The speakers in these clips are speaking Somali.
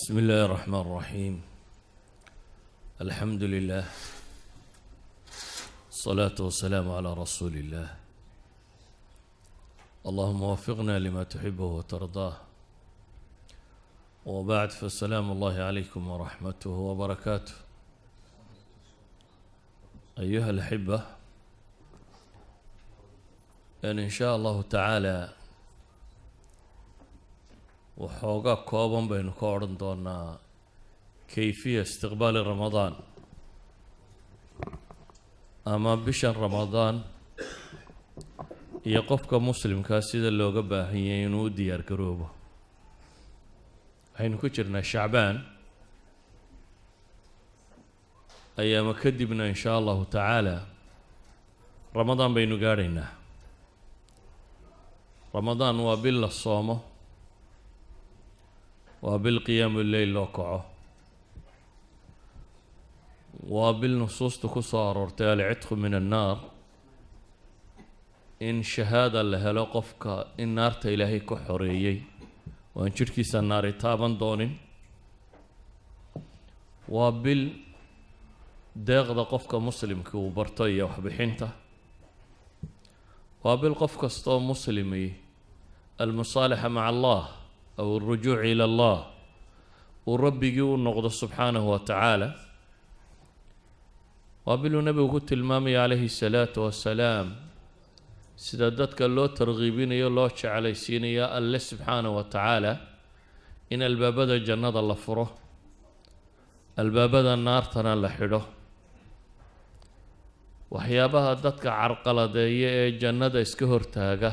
بسم الله الرحمن الرحيم. الحمد لله، الصلاة والسلام على رسول الله. اللهم وفقنا لما تحبه وترضاه. وبعد، فالسلام الله عليكم ورحمته وبركاته. أيها الأحبة، إن شاء الله تعالى waxoogaa kooban baynu ka odhan doonaa kayfiya istiqbaali Ramadaan ama bishan Ramadaan iyo qofka muslimkaa sida looga baahan yahay inuu u diyaar garoobo. Waxaynu ku jirnaa Shacbaan, ayaama kadibna in shaa Allahu tacaala Ramadaan baynu gaadhaynaa. Ramadaan waa bil la soomo, waa bil qiyaamu leyl loo kaco, waa bil nusuusta ku soo aroortay alcitqu min annaar, in shahaada la helo qofka in naarta Ilaahay ka xoreeyey oo aan jidhkiisa naari taaban doonin. Waa bil deeqda qofka muslimka uu barto iyo waxbixinta. Waa bil qof kastoo muslimi almusaalaxa maca Allah aw alrujuuc ila Allah, uu rabbigii u noqdo subxaanahu wa tacaala. Waa biluu nebigu ku tilmaamaya calayhi salaatu wasalaam sida dadka loo tarkiibinayo, loo jeclaysiinayo Alle subxaanahu wa tacaala in albaabada jannada la furo, albaabada naartana la xidho. Waxyaabaha dadka carqaladeeya ee jannada iska hortaaga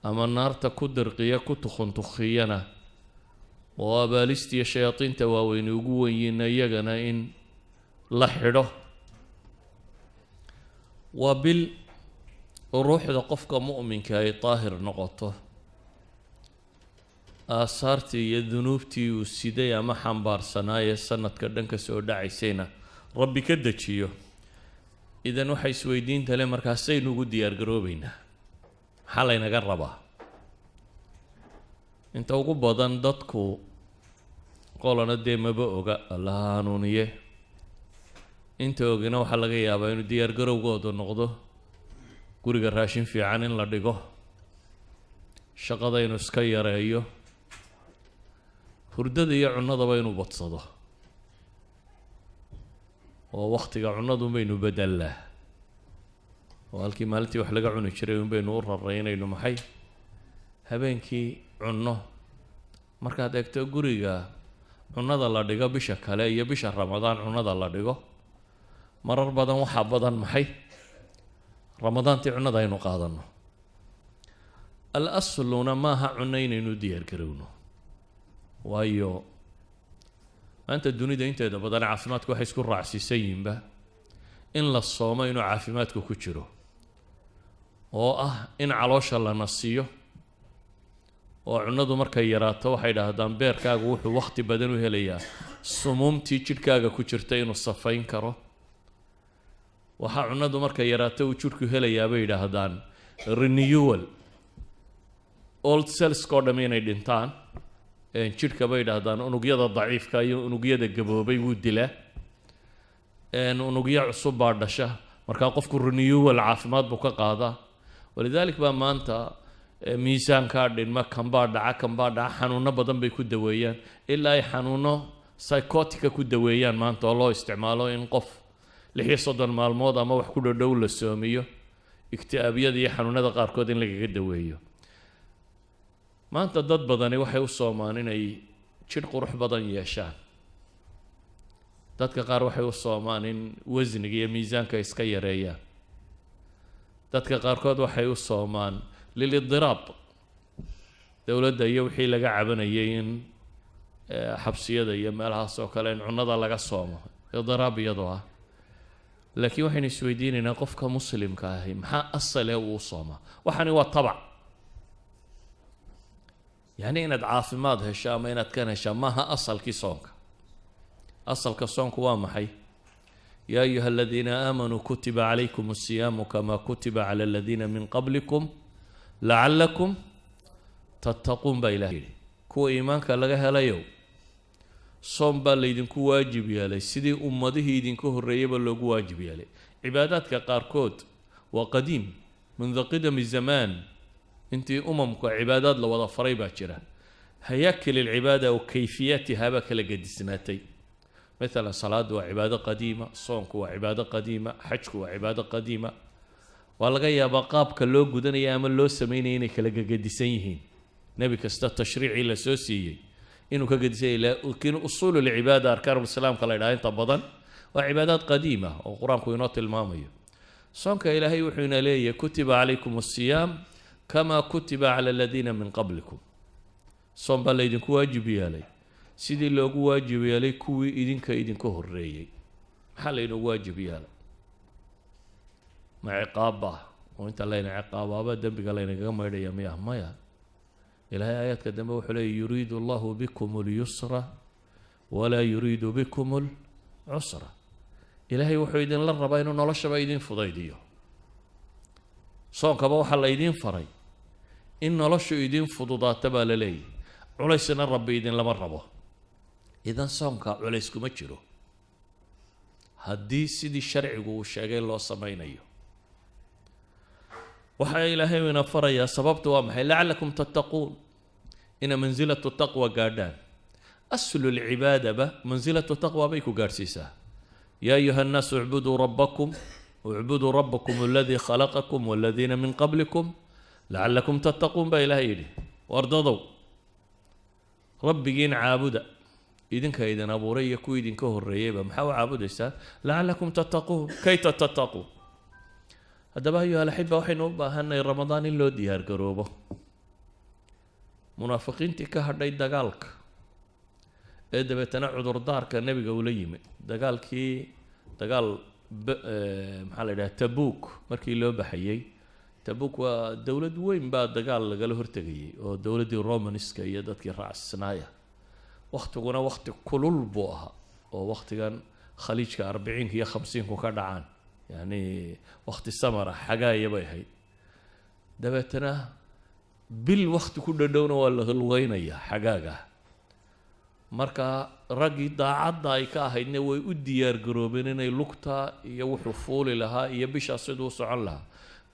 ama naarta ku dirqiya, ku tukhuntukhiyana, oo abaalistiiyo shayaadiinta waaweyni ugu wenyiina, iyagana in la xidho. Waa bil ruuxda qofka mu'minka ay daahir noqoto, aasaartii iyo dunuubtii uu siday ama xambaarsanaaye sanadka dhan ka soo dhacaysayna Rabbi ka dejiyo. Idan waxay isweydiinta le, markaasaynu ugu diyaar garoobeynaa, maxaa laynaga rabaa? Inta ugu badan dadku qolana dee maba oga, Allaha hanuuniye. Inta ogina waxaa laga yaabaa inuu diyaar garowgoodu noqdo guriga raashin fiican in la dhigo, shaqada inuu iska yareeyo, hurdada iyo cunnadaba inuu badsado, oo waktiga cunnadun baynu bedelnaa, oo halkii maalintii wax laga cuni jiray un baynu u raray inaynu maxay habeenkii cunno. Markaad eegto guriga cunnada la dhigo bisha kale iyo bisha Ramadaan cunnada la dhigo, marar badan waxaa badan maxay Ramadaantii cunnada aynu qaadano. Al asluna maaha cunno inaynu diyaar garowno, waayo maanta dunida inteeda badan caafimaadku waxay isku raacsiisan yihinba in la soomo inuu caafimaadku ku jiro, oo ah in caloosha la nasiyo, oo cunnadu markay yaraato waxay dhahdaan beerkaagu wuxuu wakhti badan u helayaa sumuumtii jidhkaaga ku jirta inuu safayn karo. Waxaa cunnadu markay yaraato uu jidhku helayaa, bay yidhaahdaan, renewal, old cellska oo dham inay dhintaan jidhka, bay yidhaahdaan. Unugyada daciifka iyo unugyada gaboobay wuu dilaa, unugyo cusub baa dhasha, markaa qofku renewal caafimaad buu ka qaadaa. Walidalik baa maanta miisaankaa dhinma, kanbaa dhaca, kanbaa dhaca, xanuuno badan bay ku daweeyaan, ilaa ay xanuuno psychotica ku daweeyaan maanta, oo loo isticmaalo in qof 36 maalmood ama wax ku dhodhow la soomiyo, ikti'aabyada iyo xanuunada qaarkood in lagaga daweeyo. Maanta dad badani waxay u soomaan inay jidh qurux badan yeeshaan. Dadka qaar waxay u soomaan in wasniga iyo miisaanka iska yareeyaan. Dadka qaarkood waxay u soomaan lilidiraab, dowladda iyo wixii laga cabanayay in xabsiyada iyo meelahaas oo kale in cunnada laga soomo, idiraab iyadoo ah. Laakiin waxaynu isweydiinaynaa, qofka muslimka ahi maxaa asale uu soomaa? Waxani waa tabac, yacni inaad caafimaad hesho ama inaad kan heshaa maaha asalkii soonka. Asalka soonku waa maxay? Yaa ayuha aladiina aamanuu kutiba calaykum asiyaamu kama kutiba cala aladiina min qablikum lacalakum tattaquun, baa Ilahay yidhi. Kuwa iimaanka laga helayow. Soom baa laydinku waajib yeelay sidii ummadihii idinka horreeyeyba loogu waajib yeelay. Cibaadaadka qaarkood waa qadiim mundu qidami zamaan, intii umamka cibaadaad la wada faray baa jira. Hayaakil alcibaada wa kayfiyaatiha baa kala gedisnaatay. Mathalan, salaadu waa cibaado qadiima, soonku waa cibaado qadiima, xajku waa cibaado qadiima. Waa laga yaabaa qaabka loo gudanaya ama loo sameynaya inay kala gegedisan yihiin, nebi kasta tashriicii la soo siiyey inuu ka gedisan yahay, laakiin usuul alcibaada, arkaanulislaamka la yidhaha, inta badan waa cibaadaad qadiima oo Qur-aanku inoo tilmaamayo. Soonka Ilaahay wuxuu ina leeyahay: "Kutiba calaykum asiyaam kama kutiba cala aladiina min qablikum." Soom baa laydinku waajib yeelay sidii loogu waajib yeelay kuwii idinka idinka horreeyey. Maxaa laynoogu waajib yeelay? Ma ciqaabba oo inta layna ciqaabaaba dembiga laynagaga maydhaya miya? Maya. Ilaahay aayaadka dambe wuxuu leeyay: "Yuriidu Allahu bikum alyusra walaa yuriidu bikum alcusra." Ilaahay wuxuu idinla rabaa inuu noloshaba idin fudaydiyo. Soonkaba waxaa la idiin faray in noloshu idin fududaata baa la leeyahy, culaysna Rabbi idinlama rabo. Idan soonka culays kuma jiro haddii sidii sharcigu uu sheegay loo sameynayo. Waxaa Ilaahay ina farayaa, sababta waa maxay? "Lacalakum tattaquun", ina mansilatu taqwa gaadhaan. Aslu lcibaadaba mansilatu taqwa bay ku gaadhsiisaa. "Ya ayuha annaasu icbuduu rabbakum, ucbuduu rabbakum aladii khalaqakum waladiina min qablikum lacalakum tattaquun" baa Ilahay yidhi. Wardadow, Rabbigiin caabuda, idinka idin abuuray iyo kuwii idinka horreeyeyba. Maxaa u caabudaysaan? "Lacalakum tattaquun", kayta tattaquun. Haddaba, ayuha alaxiba, waxaynu u baahanay Ramadaan in loo diyaar garoobo. Munaafiqiintii ka hadhay dagaalka ee dabeetana cudurdaarka nebiga ula yimi dagaalkii, dagaal maxaa la yidhaha, Tabuk markii loo baxayey. Tabuk waa dowlad weyn baa dagaal lagala hortegayay oo dowladdii Romanska iyo dadkii raacsnaaya. Waktiguna wakti kulul buu ahaa, oo waktigan Khaliijka 40-ka iyo 50-ku ka dhacaan, yacni wakti samara xagaaya bay ahayd. Dabeetana bil wakti ku dhadhowna waa la lugeynayaa xagaaga. Marka raggii daacadda ay ka ahaydna way u diyaar garoobeen inay lugta iyo wuxuu fuuli lahaa iyo bishaas siduu u socon lahaa.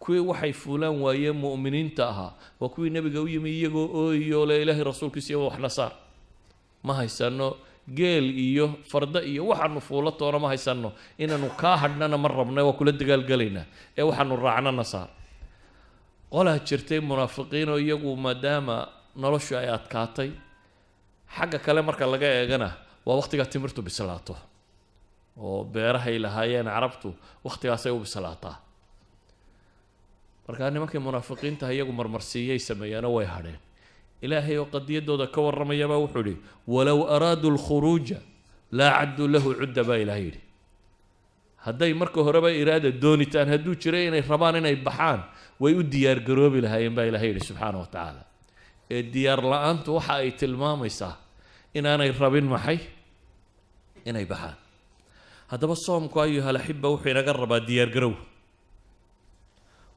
Kuwii waxay fuulaan waayeen mu'miniinta ahaa waa kuwii nebiga u yimi iyagoo ooyo le: "Ilaahay rasuulkiisa iyo waxna saar, ma haysano geel iyo farda iyo waxaanu fuulo toona ma haysano, inaanu kaa hadhnana ma rabna, waa kula dagaalgelaynaa ee waxaanu raacnana saar." Qolaa jirtay munaafiqiin oo iyagu maadaama noloshu ay adkaatay, xagga kale marka laga eegana waa waqtigaa timirtu bislaato oo beerahay lahaayeen Carabtu waqtigaasay u bislaataa. Markaa nimankii munaafiqiinta iyagu marmarsiiyay sameeyeenoo way hadheen. Ilaahay oo qadiyadooda ka warramayabaa wuxuu yihi: "Walow araaduu alkhuruuja laa cadduu lahu cudda" baa Ilahay yidhi. Hadday marka horeba iraada doonitaan hadduu jiray inay rabaan inay baxaan, way u diyaar garoobi lahaayeen baa Ilahay yidhi subxaana wa tacaala. Ee diyaar la-aantu waxa ay tilmaamaysaa inaanay rabin maxay? Inay baxaan. Haddaba soomku, ayuha alaxiba, wuxuu inaga rabaa diyaargarow.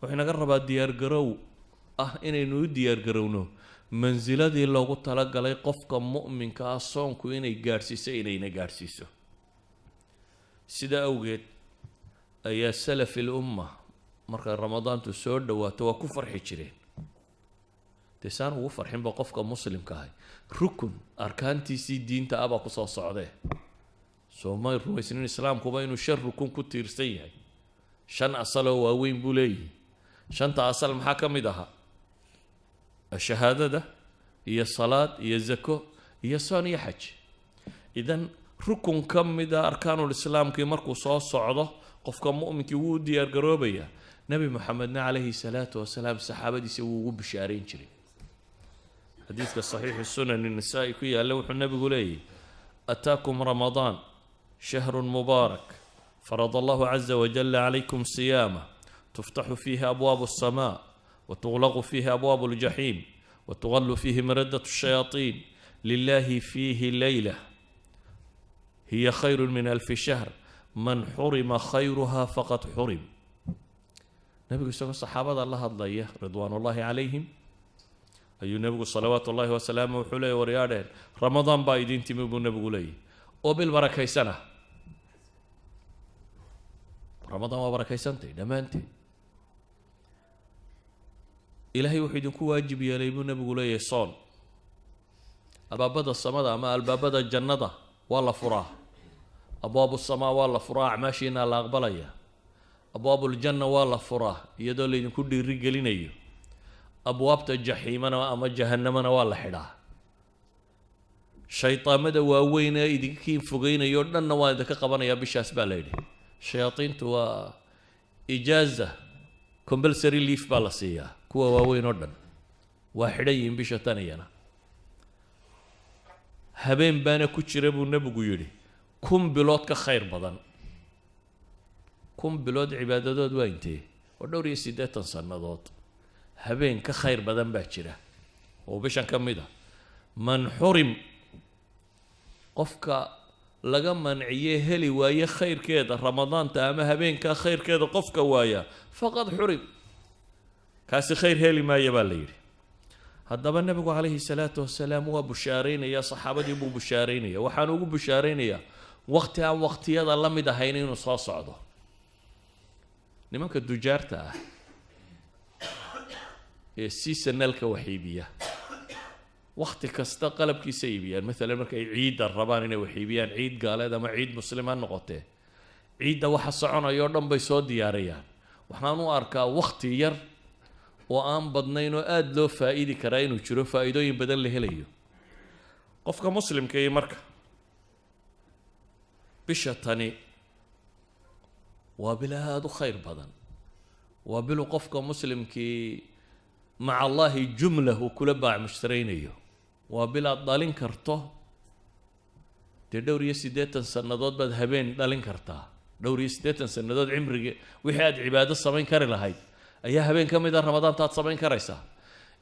Wuxuu inaga rabaa diyaargarow ah inaynu u diyaargarowno mansiladii loogu talagalay qofka mu'minka ah soonku inay gaadhsiiso, inayna gaadhsiiso. Sida awgeed ayaa salaf il umma markay Ramadaantu soo dhawaato waa ku farxi jireen. Dee saan ugu farxinba qofka muslimka ahay rukun arkaantiisii diinta ah baa kusoo socdee? Soo may rumaysnin islaamkuba inuu shan rukun ku tiirsan yahay? Shan asaloo waaweyn buu leeyihi. Shanta asal maxaa ka mid ahaa? Shahaadada iyo salaad iyo zako iyo soon iyo xaj. Idan rukun ka mida arkaanulislaamkii markuu soo socdo, qofka mu'minkii wuu u diyaar garoobayaa. Nebi Moxamedna calayhi salaatu wasalaam saxaabadiisa wuu ugu bishaareyn jiray. Xadiidka saxiixu Sunani Nasaa-i ku yaalla wuxuu nebigu leeyahy: "Ataakum Ramadaan shahrun mubaarak, farada Allahu caza wajala calaykum siyaama, tuftaxu fiihi abwaabu alsamaa watuglaqu fiihi abwaabu aljaxiim watugallu fiihi maradat الshayaaطiin, lilahi fiihi leyla hiya khayru min alfi shahr, man xurima khayruha faqad xurim." Nebigu isagoo saxaabada la hadlaya ridwaan ullahi calayhim Ayuu Nebigu salawaatu ullaahi wasalaamu wuxuu leeyay, waryaadheen, Ramadaan baa idiin timi buu Nebigu leeyahy, oo bil barakaysana. Ramadaan waa barakaysantay dhammaanteed. Ilaahay wuxuu idinku waajib yeelay buu Nebigu leeyahay soon. Albaabada samada ama albaabada jannada waa la furaa, abwaabu samaa waa la furaa, acmaashiina la aqbalaya. Abwaabuljanna waa la furaa iyadoo laydinku dhiiri gelinayo. Abwaabta jaxiimana ama jahanamana waa la xidhaa. Shaydaamada waaweyn ee idinkiin fogeynayo o dhanna waa idinka qabanayaa bishaas baa la yidhi. Shayaadiintu waa ijaaza, compulsory leave baa la siiyaa. Kuwa waaweyn oo dhan waa xidhan yihiin bisha tan. Iyana habeen baana ku jira buu Nebigu yidhi 1000 bilood ka khayr badan. 1000 bilood cibaadadood waa intee? Waa dhowr iyo 80 sannadood. Habeen ka khayr badan baa jira oo bishan ka mid a. Man xurim, qofka laga manciye, heli waaye khayrkeeda Ramadaanta ama habeenkaa khayrkeeda qofka waaya, faqad xurim, kaasi khayr heli maaya baa la yidhi. Haddaba Nebigu calayhi salaatu wasalaam waa bushaaraynaya, saxaabadii buu bushaaraynaya. Waxaan ugu bushaaraynayaa waqti aan waqtiyada la mid ahayn inuu soo socdo. Nimanka dujaarta ah ee seasonalka wax iibiya wakti kasta qalabkiisa iibiyaan, maalan markay ciidda rabaan inay wax iibiyaan, ciid gaaleed ama ciid muslim ha noqotee, ciidda waxa soconaya oo dhan bay soo diyaariyaan. Waxaan u arkaa wakti yar oo aan badnayn oo aada loo faa-iidi karaa inuu jiro, faa-iidooyin badan la helayo qofka muslimka iyo. Marka bisha tani waa bil aada u khayr badan, waa bilu qofka muslimkii maca Allahi jumla uu kula baac mushtaraynayo. Waa bil aad dhalin karto dee dhowr iyo 80 sannadood baad habeen dhalin kartaa. Dhowr iyo 80 sannadood cimrigi wixii aad cibaado samayn kari lahayd ayaa habeen ka mid a Ramadaanta aad samayn karaysaa.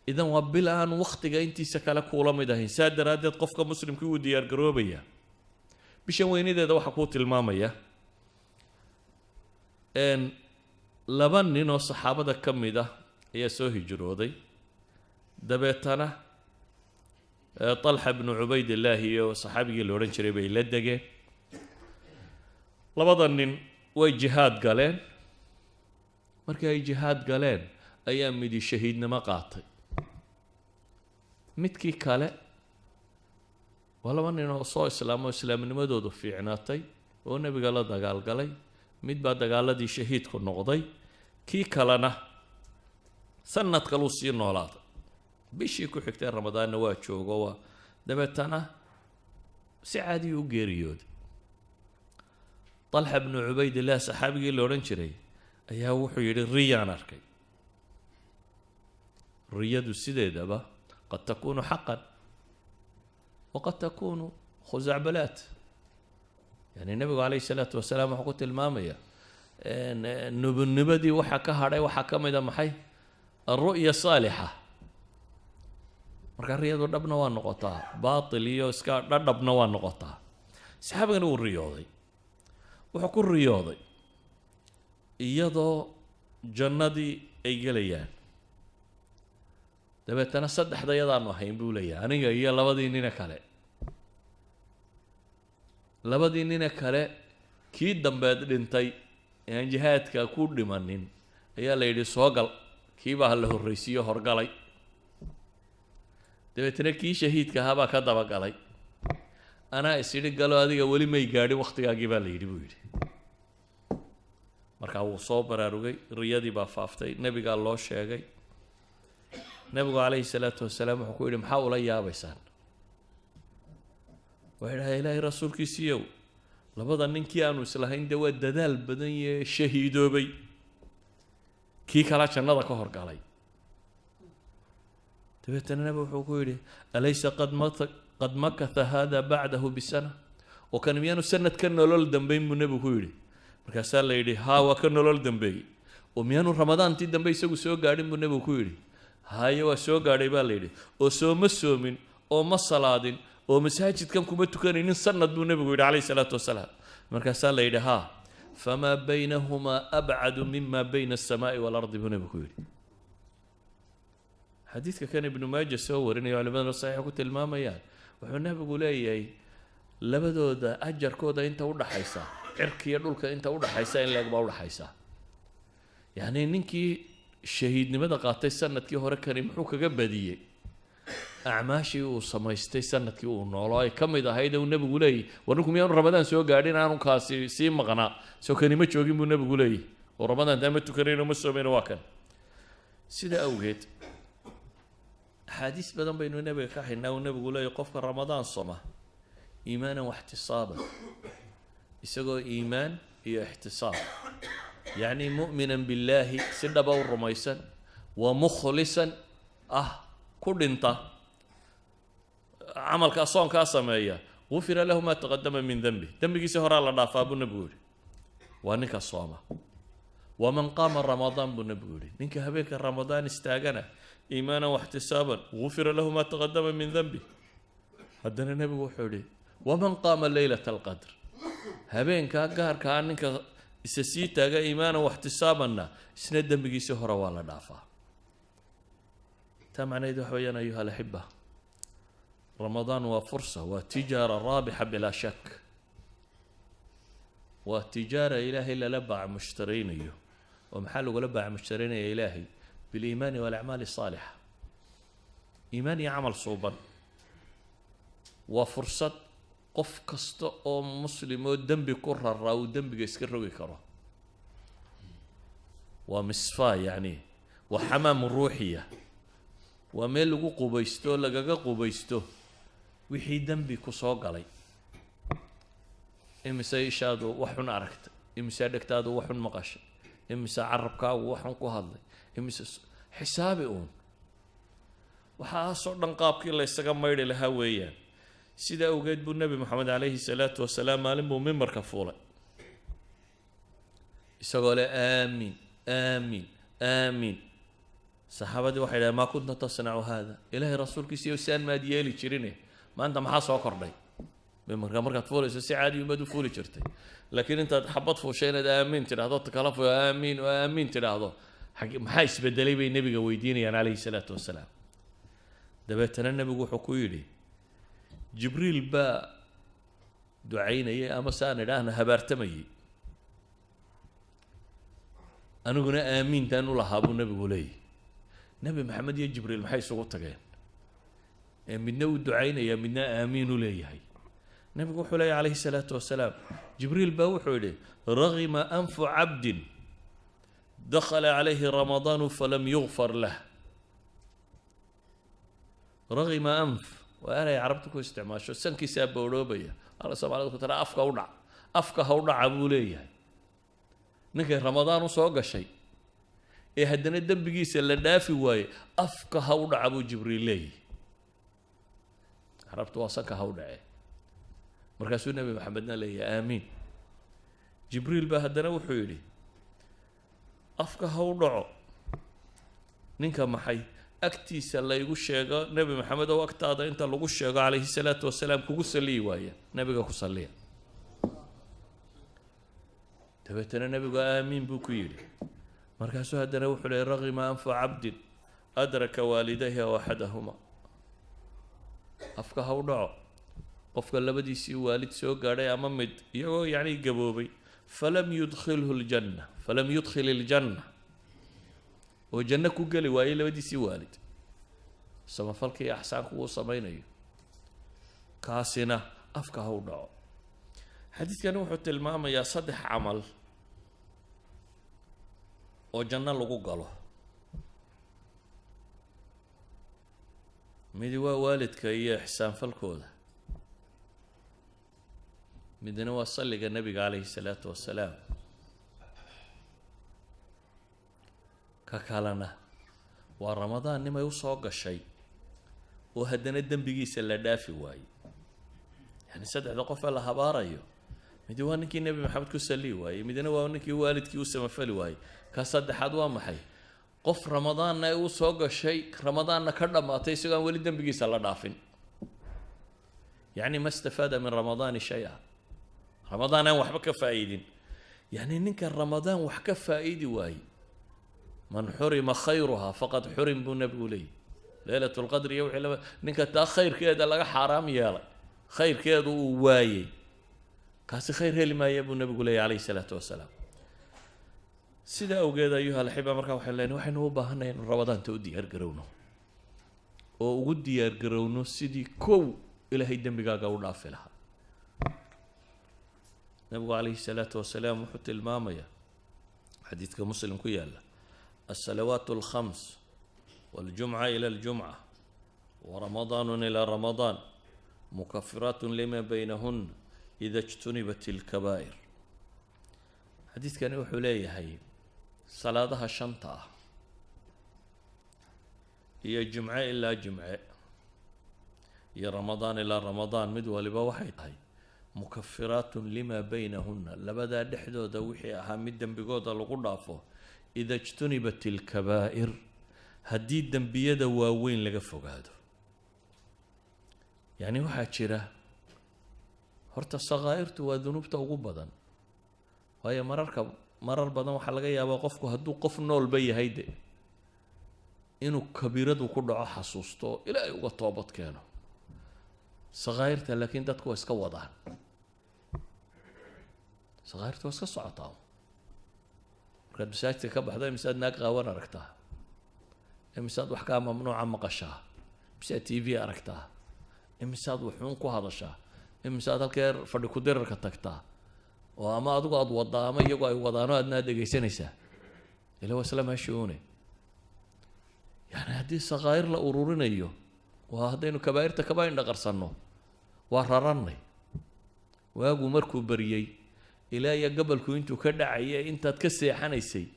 Idan waa bil aan waktiga intiisa kale kuula mid ahayn. Saa daraaddeed qofka muslimkii wuu diyaar garoobaya. Bishan weynadeeda waxaa kuu tilmaamaya laba nin oo saxaabada ka mid ah ayaa soo hijrooday. Dabeetana Talxa bnu Cubaydillaahi iyo saxaabigii la odhan jiray bay la degeen. Labada nin way jihaad galeen. Markii ay jihaad galeen ayaa midi shahiidnimo qaatay, midkii kale, waa laba nin oo soo islaamo, islaamnimadoodu fiicnaatay oo Nebiga la dagaalgalay. Mid baa dagaaladii shahiidku noqday, kii kalena sanad kaluu sii noolaaday. Bishii ku xigtay Ramadaanna waa joogo, waa dabeetana si caadiyu u geeriyooday. Talxa bnu Cubaydillah saxaabigii la odhan jiray ayaa wuxuu yidhi, riyaan arkay. Riyadu sideedaba qad takunu xaqan waqad takunu khusacbalaat. Yani Nebigu calayhi salaatu wasalaam wuxuu ku tilmaamaya nubunimadii waxa ka hadhay waxaa ka mid a maxay? Alru'ya saalixa. Marka riyadu dhabna waa noqotaa, baatil iyo iska dhadhabna waa noqotaa. Saxaabigani wuu riyooday. Wuxuu ku riyooday iyadoo jannadii ay gelayaan. Dabeetana saddexda yadaanu ahayn buu leeyahay, aniga iyo labadii nine kale. Labadii nine kale, kii dambeed dhintay ee aan jihaadka ku dhimanin ayaa la yidhi soo gal. Kii baa la horreysiiyo, horgalay. Dabeetana kii shahiidka ahaa baa ka dabagalay. Anaa is idhi galo, adiga weli may gaadhin waktigaagii baa la yidhi buu yidhi. Markaa wuu soo baraarugay, riyadii baa faaftay, Nebigaa loo sheegay. Nebigu calayhi salaatu wasalaam wuxuu ku yidhi, maxaa ula yaabaysaan? Waxay dhahay, Ilaahay rasuulkiisiiyow, labada ninkii aanu islahayn dee waa dadaal badan yee shahiidoobay, kii kalaa jannada ka horgalay. Dabeetana nebi wuxuu ku yidhi, alaysa qad makatha hada bacdahu bisana? Oo kan miyaanu sanad ka nolol dambeyn buu nebigu ku yidhi. Markaasaa la yidhi, haa, waa ka nolol dambeeyey. Oo miyaanu Ramadaantii dambe isagu soo gaadhin buu nebigu ku yidhi. Haye, waa soo gaadhay baa la yidhi. Oo sooma soomin oo ma salaadin oo masaajidkan kuma tukanaynin sanad buu nebigu yidhi calayhi salaatu wasalaam. Markaasaa la yidhi, haa. Famaa baynahumaa abcadu mima bayna alsamaai waalardi buu nebigu ku yidhi. Xadiidka kan Ibnu Maaja soo warinayo, culimaduna saxiixa ku tilmaamayaan, wuxuu nabigu leeyahay labadooda ajarkooda inta udhaxaysa cirka iyo dhulka inta udhaxaysa in leeg baa udhaxaysa. Yacni ninkii shahiidnimada qaatay sanadkii hore, kani muxuu kaga badiyey? Acmaashii uu samaystay sanadkii uu noolo ay ka mid ahayd uu nebigu leeyahy, war ninku miyaanu Ramadaan soo gaadhin, aanu kaasi sii maqnaa, soo kani ma joogin buu nebigu leeyahy, oo Ramadaan taa ma tukanayno, ma soomayno, waa kan. Sida awgeed axaadiis badan baynu nebiga ka haynaa uu nebigu leeyahy qofka Ramadaan soma iimaanan waxtisaaban, isagoo iimaan iyo ixtisaab, yacni mu'minan billaahi, si dhaba u rumaysan, wa mukhlisan ah, ku dhinta camalkaa soonkaa sameeya, gufira lahu ma taqadama min denbi, dembigiisi horaa la dhaafaa buu nebigu yihi. Waa ninka sooma. Waman qaama Ramadaan buu nebigu yihi, ninka habeenka Ramadaan istaagana iimaanan waxtisaaban, gufira lahu ma taqadama min denbi. Haddana nebigu wuxuu yihi, waman qaama leylata alqadr, habeenkaa gaarkaa ninka isa sii taaga iimaanan waxtisaabanna, isna dembigiisii hore waa la dhaafaa. Taa macnaheed waxa weeyaan, ayuha alaxiba, Ramadaan waa fursa, waa tijaara raabixa bilaa shak, waa tijaara Ilaahay lala baac mushtaraynayo. Oo maxaa lagula baac mushtaraynaya Ilaahay? Biliimaani walacmaali saalixa, iimaan iyo camal suuban. Waa fursad qof kasta oo muslim oo dembi ku raraa uu dembiga iska rogi karo. Waa misfaa, yacni waa xamaam ruuxiya, waa meel lagu qubaysto, lagaga qubaysto wixii dembi ku soo galay. Imise ishaadu wax xun aragtay? Imise dhegtaadu wax xun maqashay? Imise carabkaagu wax xun ku hadlay? Imise xisaabi uun? Waxaasoo dhan qaabkii la ysaga maydhi lahaa weeyaan. Sida awgeed buu Nebi Moxamed calayhi salaatu wasalaam maalin buu mimbarka fuulay isagoo leh aamiin, aamiin, aamiin. Saxaabadii waxay dhahen, maa kunta tasnacu hada, Ilaahay rasuulkiisiiyo saan maad yeeli jirine, maanta maxaa soo kordhay? Mimbarka markaad fuulayso si caadi umaad u fuuli jirtay, laakiin intaad xabad fuushay inaad aamiin tidhahdo, kala fu aamiin oo aamiin tidhaahdo, maxaa isbedelay bay nebiga weydiinayaan calayhi salaatu wasalaam. Dabeetana nebigu wuxuu ku yidhi, Jibriil baa ducaynayay ama saan idhaahna habaartamayay, aniguna aamiintaan u lahaa buu nebigu leeyahy. Nebi Maxamed iyo Jibriil maxay isugu tageen ee midna uu ducaynaya, midna aamiin u leeyahay? Nebigu wuxuu leeyahy calayhi salaatu wasalaam, Jibriil baa wuxuu yidhi, ragima anfu cabdin dakhala calayhi Ramadaanu falam yugfar lah. Ragima anf waa eray carabta ku isticmaasho, sankiisaa boodhoobaya, ala Soomaalida ku tara afka u dhac, afka ha u dhaca buu leeyahay ninkay Ramadaan usoo gashay ee haddana dembigiisa la dhaafi waaye, afka ha u dhaca buu Jibriil leeyahy. Carabtu waa sanka ha u dhacee. Markaasuu Nebi Maxamedna leeyahay aamiin. Jibriil baa haddana wuxuu yidhi, afka ha u dhaco ninka maxay agtiisa laygu sheego, Nebi Maxamed oo agtaada inta lagu sheego calayhi salaatu wasalaam kugu saliyi waaya, nebiga ku saliya. Dabeetana nebigu aamiin buu ku yidhi. Markaasuu haddana wuxuu leeyay, ragima anfu cabdin adraka waalidayhi aw axadahuma, afka ha u dhaco qofka labadiisii waalid soo gaadhay ama mid iyagoo yacni gaboobay, falam yudkhilhu ljanna, falam yudkhil iljanna, oo janno ku geli waayey labadiisii waalid samafalka iyo axsaanku uu samaynayo, kaasina afka ha u dhaco. Xadiidkani wuxuu tilmaamayaa saddex camal oo janno lagu galo. Midi waa waalidka iyo ixsaanfalkooda, midna waa salliga nebiga calayhi salaatu wasalaam, ka kalena waa Ramadaan nimay usoo gashay oo haddana dembigiisa la dhaafi waayey. Yani saddexda qof ee la habaarayo, midi waa ninkii Nebi Maxamed ku salli waayey, midna waa ninkii waalidkii u samafali waayey, ka saddexaad waa maxay? Qof Ramadaanna ay u soo gashay, Ramadaanna ka dhammaatay isagoo aan weli dembigiisa la dhaafin. Yacni ma istafaada min Ramadaani shay-a, Ramadaan aan waxba ka faa'iidin. Yacni ninka Ramadaan wax ka faa'idi waayey, man xurima khayruha faqad xurim buu nebigu leeyahy. Leylatulqadri iyo wixii lama ninka taa khayrkeeda laga xaaraam yeelay, khayrkeedu uu waayey, kaasi khayr heli maaya buu nabigu leeyahy calayhi salaatu wasalaam. Sida awgeed ayuha alaxiba, markaa waxay leenahay waxaynu u baahanay inu ramadaanta u diyaar garowno, oo ugu diyaar garowno sidii kow ilaahay dembigaaga u dhaafi lahaa. Nabigu calayhi salaatu wasalaam wuxuu tilmaamayaa xadiidka Muslim ku yaala: alsalawaat alkhams waljumca ila aljumca waramadaanu ila ramadaan mukafiraat lima baynahuna ida ijtunibat alkabaa'ir. Xadiidkani wuxuu leeyahay salaadaha shanta ah iyo jumce ilaa jumce iyo ramadaan ilaa ramadaan mid waliba waxay tahay mukafiraatun lima baynahuna, labadaa dhexdooda wixii ahaa mid dembigooda lagu dhaafo, ida ijtunibat alkabaa'ir, haddii dembiyada waaweyn laga fogaado. Yacni waxaa jira horta sakaa'irtu waa dunuubta ugu badan, waayo marar badan waxaa laga yaabaa qofku hadduu qof noolba yahay de inuu kabiiradu ku dhaco xasuusto oo ilaahay uga toobad keeno. Sakaa'irta laakiin dadku waa iska wadaan, sakaa'irta waa iska socotaa. Markaad masaajidka ka baxdo, imisaad naag qaawan aragtaa? Imisaad wax kaa mamnuuca maqashaa? Imisaad TV aragtaa? Imisaad wuxuun ku hadashaa? Imisaad halkeer fadhi ku-dirarka tagtaa oo ama adigu aada waddaa ama iyagu ay wadaano aadna aad dhegaysanaysaa? Ila waa isla meeshii une. Yani haddii sakaa'ir la ururinayo, waa haddaynu kabaa'irta kaba indhaqarsanno, waa rarannay. Waagu markuu bariyey ilaa iyo gabalku intuu ka dhacaya, intaad ka seexanaysay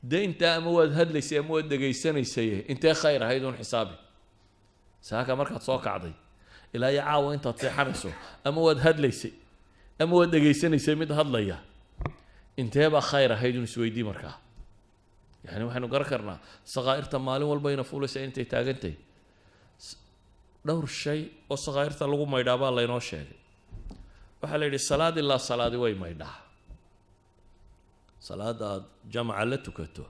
dee intaa ama waad hadlaysay ama waad dhegaysanaysay, intee khayr ahayd uun xisaabi. Saaka markaad soo kacday ilaa iyo caawa intaad seexanayso, ama waad hadlaysay ama waad dhegaysanaysay mid hadlaya, inteebaa khayr ahayd un isweydii. Markaa yani waxaynu garan karnaa sakaa'irta maalin walba ina fuulaysa intay taagantahy. Dhowr shay oo sakaa'irta lagu maydhaa baa laynoo sheegay. Waxaa la yidhi salaad ilaa salaadi way maydhaa. Salaada aad jamaca la tukato,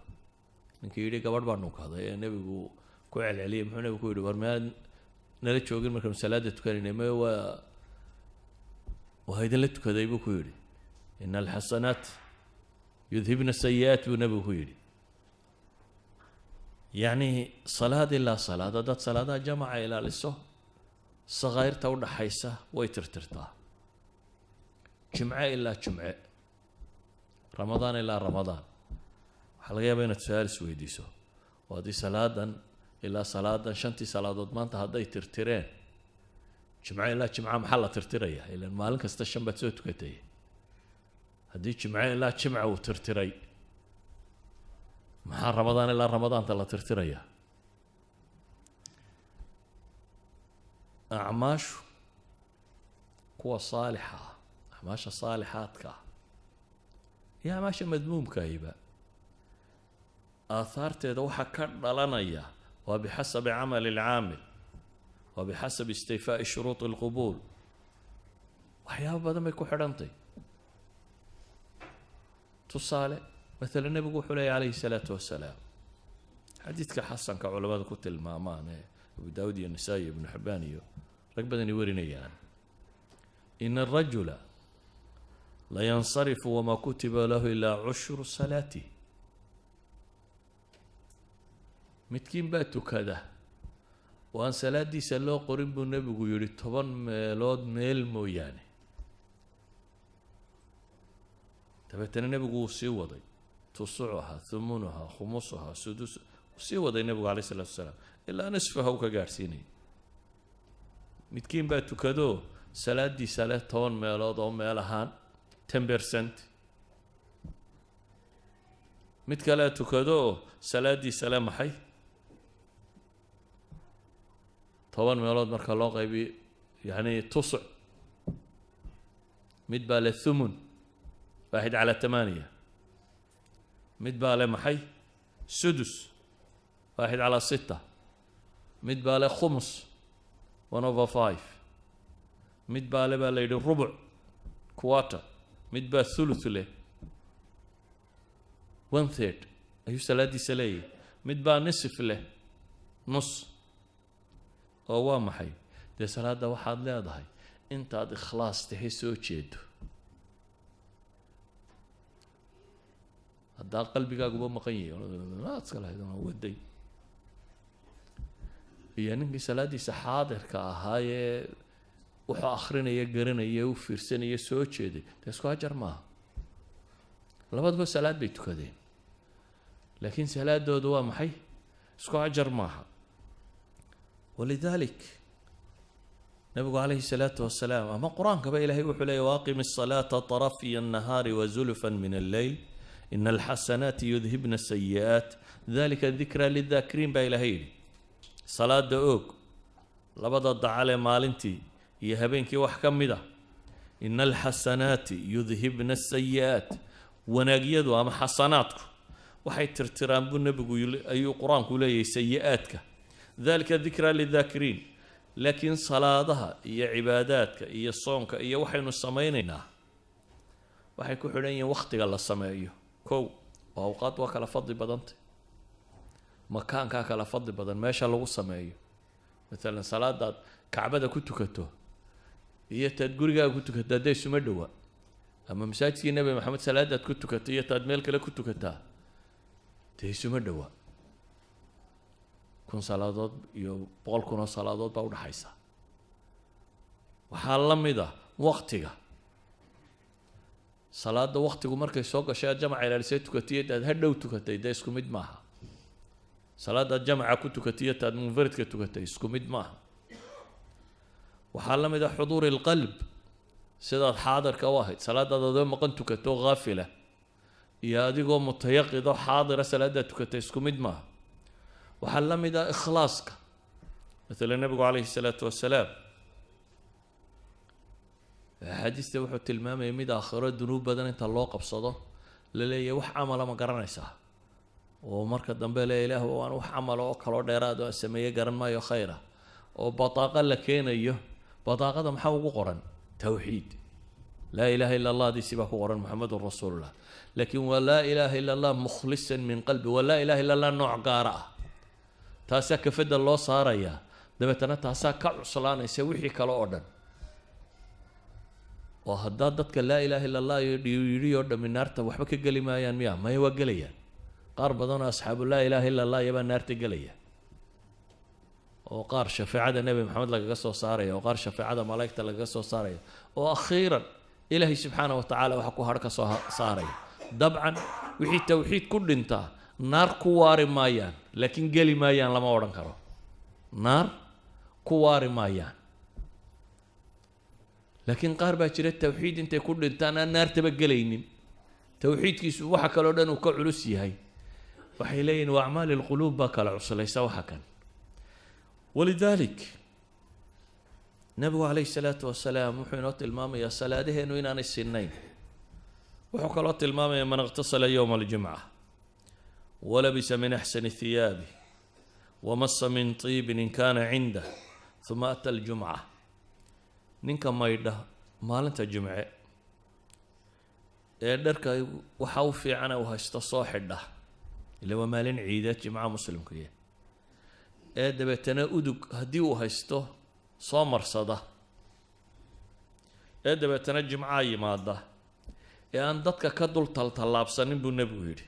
ninkii yidhi gabadh baa nunkaday ee nebigu ku celceliyay, muxuu nebigu ku yidhi? War miyaad nala joogin markaanu salaada tukanayna? Me waa idinla tukaday buu ku yidhi. Ina alxasanaat yudhibna sayi-aat buu nebigu ku yidhi. Yacni salaad ilaa salaad haddaad salaadaha jamaca ilaaliso, sakaa'irta udhaxaysa way tirtirtaa. Jimce ilaa jimce, ramadaan ilaa ramadaan. Waxaa laga yaabaa inaad su-aal isweydiiso: oo haddii salaadan ilaa salaadan shantii salaadood maanta hadday tirtireen, jimce ilaa jimca maxaa la tirtiraya? Ilan maalin kasta shan baad soo tukatay. Haddii jimce ilaa jimca uu tirtiray, maxaa ramadaan ilaa ramadaanta la tirtiraya? Acmaashu kuwa saalixa ah, acmaasha saalixaadka ah iyo acmaasha madmuumkaahiba, aahaarteeda waxaa ka dhalanaya waa bixasabi camali alcaamil, waa bixasabi istifaa'i shuruudi alqubuul. Waxyaaba badan bay ku xidhantay. Tusaale matala, nebigu wuxuu leeyay calayhi salaatu wasalaam xadiidka xasanka culamada ku tilmaamaan ee Abu Daawud iyo Nisaa-i iyo Ibnu Xibaan iyo rag badanay warinayaan: ina arajula layansarifu wamaa kutiba lahu ilaa cushru salaatih. Midkiin baa tukada oo aan salaadiisa loo qorin buu nebigu yihi 10 meelood meel mooyaane. Dabeetana nebigu wuu sii waday: tusucuha, humunuha, khumusuha, sudus, wuu sii waday nebigu alayh isalaatu wasalaam ilaa nisfaha uu ka gaadhsiinayay. Midkiin baa tukadoo salaadiisa leh 10 meelood oo meel ahaan, 10%. Mid kalea tukadoo salaadiisa leh maxay? 10 meelood marka loo qaybiyo, yacni tusuc. Mid baa leh thumun, 1/8. Mid baa leh maxay? Sudus, 1/6. Mid baa leh khumus, 1/5. Mid baa le baa la yidhi rubuc, quarter. Mid baa thuluth leh, 1/3 ayuu salaadiisa leeyahay. Mid baa nisif leh, nus. Oo waa maxay? Dee salaadda waxaad leedahay intaad ikhlaas tahay soo jeedo. Haddaa qalbigaaguba maqan yahay iska lahayd waday, iyo ninkii salaaddiisa xaadirka ahaayee wuxuu akrinaya, garanaya, u fiirsanaya, soo jeeday, dee isku ajar maaha. Labaduba salaad bay tukadeen, laakiin salaadoodu waa maxay? Isku ajar maaha. Walidalik nabigu calayhi salaatu wasalaam ama qur-aankaba ilaahay wuxuu leeyay: waaqim asalaata tarafiya annahaari wazulfan min alleyl ina alxasanaati yudhibna asayi'aat dalika dikraa lidaakiriin baa ilaahay yidhi. Salaada oog labada dacale maalintii iyo habeenkii wax ka mid a. Ina alxasanaati yudhibna asayi'aat, wanaagyadu ama xasanaadku waxay tirtiraan buu nebigu ayuu qur-aanku leeyahay sayi-aadka. Dalika dikraa lidaakiriin. Laakiin salaadaha iyo cibaadaadka iyo soonka iyo waxaynu samaynaynaa waxay ku xidhan yihiin wakhtiga la sameeyo. Kow, oo awqaad waa kala fadli badantay, makaankaa kala fadli badan, meesha lagu sameeyo. Maalan salaadaad Kacbada ku tukato iyo taad gurigaaga ku tukato hadday isuma dhowa, ama masaajidkii Nebi Maxamed salaadaad ku tukato iyo taad meel kale ku tukataa dee isuma dhowa. 1000 salaadood iyo 100,000 oo salaadood baa udhaxaysa. Waxaa la mid a waktiga salaada. Waktigu markay soo gashay aad jamaca ilaalisay tukatiyo taad hadhow tukatay dee isku mid maaha. Salaadaad jamaca ku tukatiyo taad munfaridka tukatay isku mid maaha. Waxaa la mid a xuduuri alqalb, sidaad xaadirka u ahayd. Salaadaad adoo maqan tukato haafila iyo adigoo mutayaqid oo xaadira salaadaad tukatay isku mid maaha. Waxaa la mid ah ikhlaaska. Matala nabigu calayhi salaatu wasalaam axaadiista wuxuu tilmaamayay mid aakhiro dunuub badan inta loo qabsado la leeyahay wax camala ma garanaysaa, oo marka dambe le ilaah waan wax camala oo kaloo dheeraad oo aan sameeye garan maayo khayra, oo bataaqa la keenayo. Bataaqada maxaa ugu qoran? Tawxiid, laa ilaha illa allah diisi baa ku qoran, Muxamedun rasuulullah. Laakiin waa laa ilaha illa allah mukhlisan min qalbi, waa laa ilaha illa allah nooc gaara ah. Taasaa kafada loo saarayaa, dabeetana taasaa ka cuslaanaysa wixii kale oo dhan. Oo haddaa dadka laa ilaha illa allah yidhi oo dhami naarta waxba ka geli maayaan miya? Maya, waa gelayaan. Qaar badanoo asxaabu laa ilaha illa allah iyabaa naarta gelaya, oo qaar shafeecada Nebi Maxamed lagaga soo saaraya, oo qaar shafeecada malaa'igta lagaga soo saaraya, oo akhiiran Ilaahay subxaana wa tacaala waxa ku hadh ka soo saaraya. Dabcan wixii tawxiid ku dhintaa naar ku waari maayaan, laakiin geli maayaan lama odhan karo. Naar ku waari maayaan, laakiin qaar baa jira tawxiid intay ku dhintaan aan naartaba gelaynin, tawxiidkiisu waxa kaloo dhan uu ka culus yahay. Waxay leeyihin wa acmaali lquluub baa kala cuslaysa waxa kan. Walidalik nabigu calayhi salaatu wasalaam wuxuu inoo tilmaamayaa salaadaheenu inaanay sinnayn. Wuxuu kaloo tilmaamayaa: man iqtasala yowma aljumca walabisa min axsani thiyaabi wamasa min tiibin in kaana cindah huma ata aljumca, ninka maydha maalinta jimce ee dharka waxa u fiicana uu haysto soo xidha, ila waa maalin ciideed jimcaha muslimkuya, ee dabeetana udug haddii uu haysto soo marsada, ee dabeetana jimcaha yimaada, ee aan dadka ka dul taltallaabsanin buu nebigu yidhi,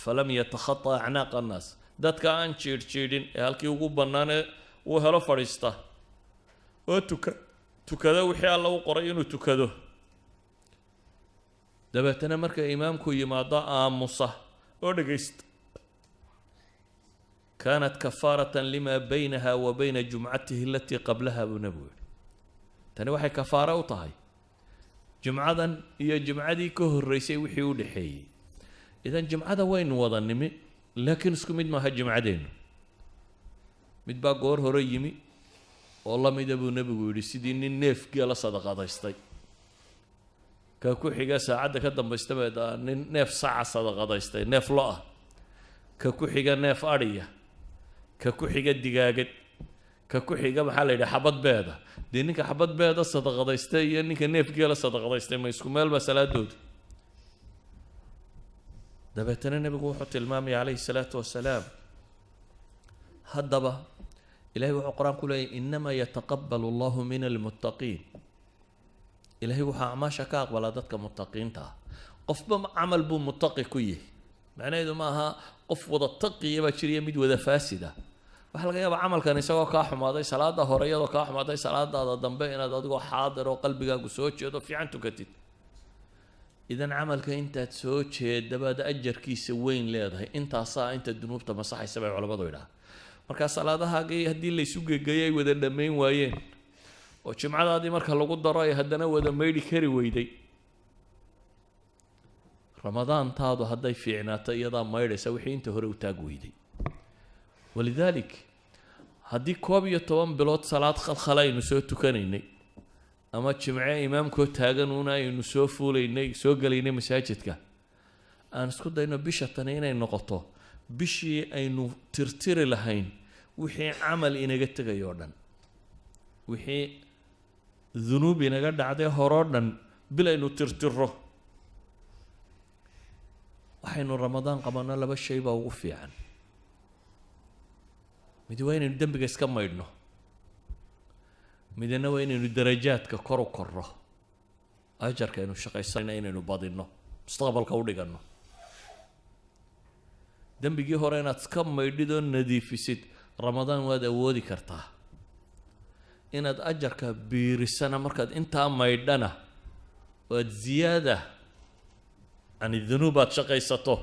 falam yatakhata acnaaqa annaas, dadka aan jiidhjiidhin ee halkii ugu bannaanee uu helo fadhiista oo tukada wixii Alla u qoray inuu tukado, dabeetana marka imaamku yimaado aamusa oo dhegaysta, kaanat kafaaratan lima baynaha wa bayna jumcatihi alatii qablaha buu nebigu yidhi. Tani waxay kafaaro u tahay jumcadan iyo jumcadii ka horreysay wixii u dhexeeyey. Idan jumcada waynu wada nimi, laakiin isku mid maaha jumcadeennu. Mid baa goor hore yimi oo lamida buu nebigu yidhi sidii nin neef geela sadaqadaystay. Ka ku xiga saacadda ka dambaysta baa nin neef saca sadaqadaystay, neef lo ah. Ka ku xiga neef adhiya, ka ku xiga digaagad, ka ku xiga maxaa la yidhaha xabad beeda. Dee ninka xabad beeda sadaqadaystay iyo ninka neef geela sadaqadaystay ma isku meel baa salaadoodu? Dabeetana nebigu wuxuu tilmaamaya calayhi salaatu wasalaam haddaba Ilahay wuxuu Qur-aan ku leeyahy: "Innamaa yataqabbalu Allahu min almuttaqiin." Ilahay wuxuu acmaasha ka aqbalaa dadka muttaqiinta ah. Qofba camal buu muttaqi ku yihi. Macnaheedu ma aha qof wada taqiya baa jiriya mid wada faasida. Waxaa laga yaabaa camalkan isagoo kaa xumaaday salaada hore, iyadoo kaa xumaaday salaadaada dambe, inaad adigoo xaadir oo qalbigaagu soo jeedo fiican tukatid. Idan camalka intaad soo jeeda baad ajarkiisa weyn leedahay. Intaasaa inta dunuubta masaxaysa bay culamadu idhaha. Markaa salaadahaagii haddii laysu gegeeyo ay wada dhammayn waayeen, oo jimcadaadii marka lagu daro ay haddana wada maydhi kari weyday, Ramadaantaadu hadday fiicnaato iyadaa maydhaysa wixii inta hore u taag weyday. Walidaalik, haddii 11 bilood salaad khalkhala aynu soo tukanaynay, ama jimce imaamkoo taagan uuna aynu soo fuulaynay, soo gelaynay masaajidka, aan isku dayno bisha tani inay noqoto bishii aynu tirtiri lahayn wixii camal inaga tegay oo dhan, wixii dunuub inaga dhacday horoo dhan, bil aynu tirtiro. Waxaynu Ramadaan qabanno laba shay baa ugu fiican. Mid waa inaynu dembiga iska maydhno, midna waa inaynu darajaadka kor u korro, ajarka aynu shaqaysanayna inaynu badinno, mustaqbalka u dhiganno. Dembigii hore inaad iska maydhid oo nadiifisid Ramadaan waad awoodi kartaa. Inaad ajarka biirisana markaad intaa maydhana waad ziyaada can dunuub aad shaqaysato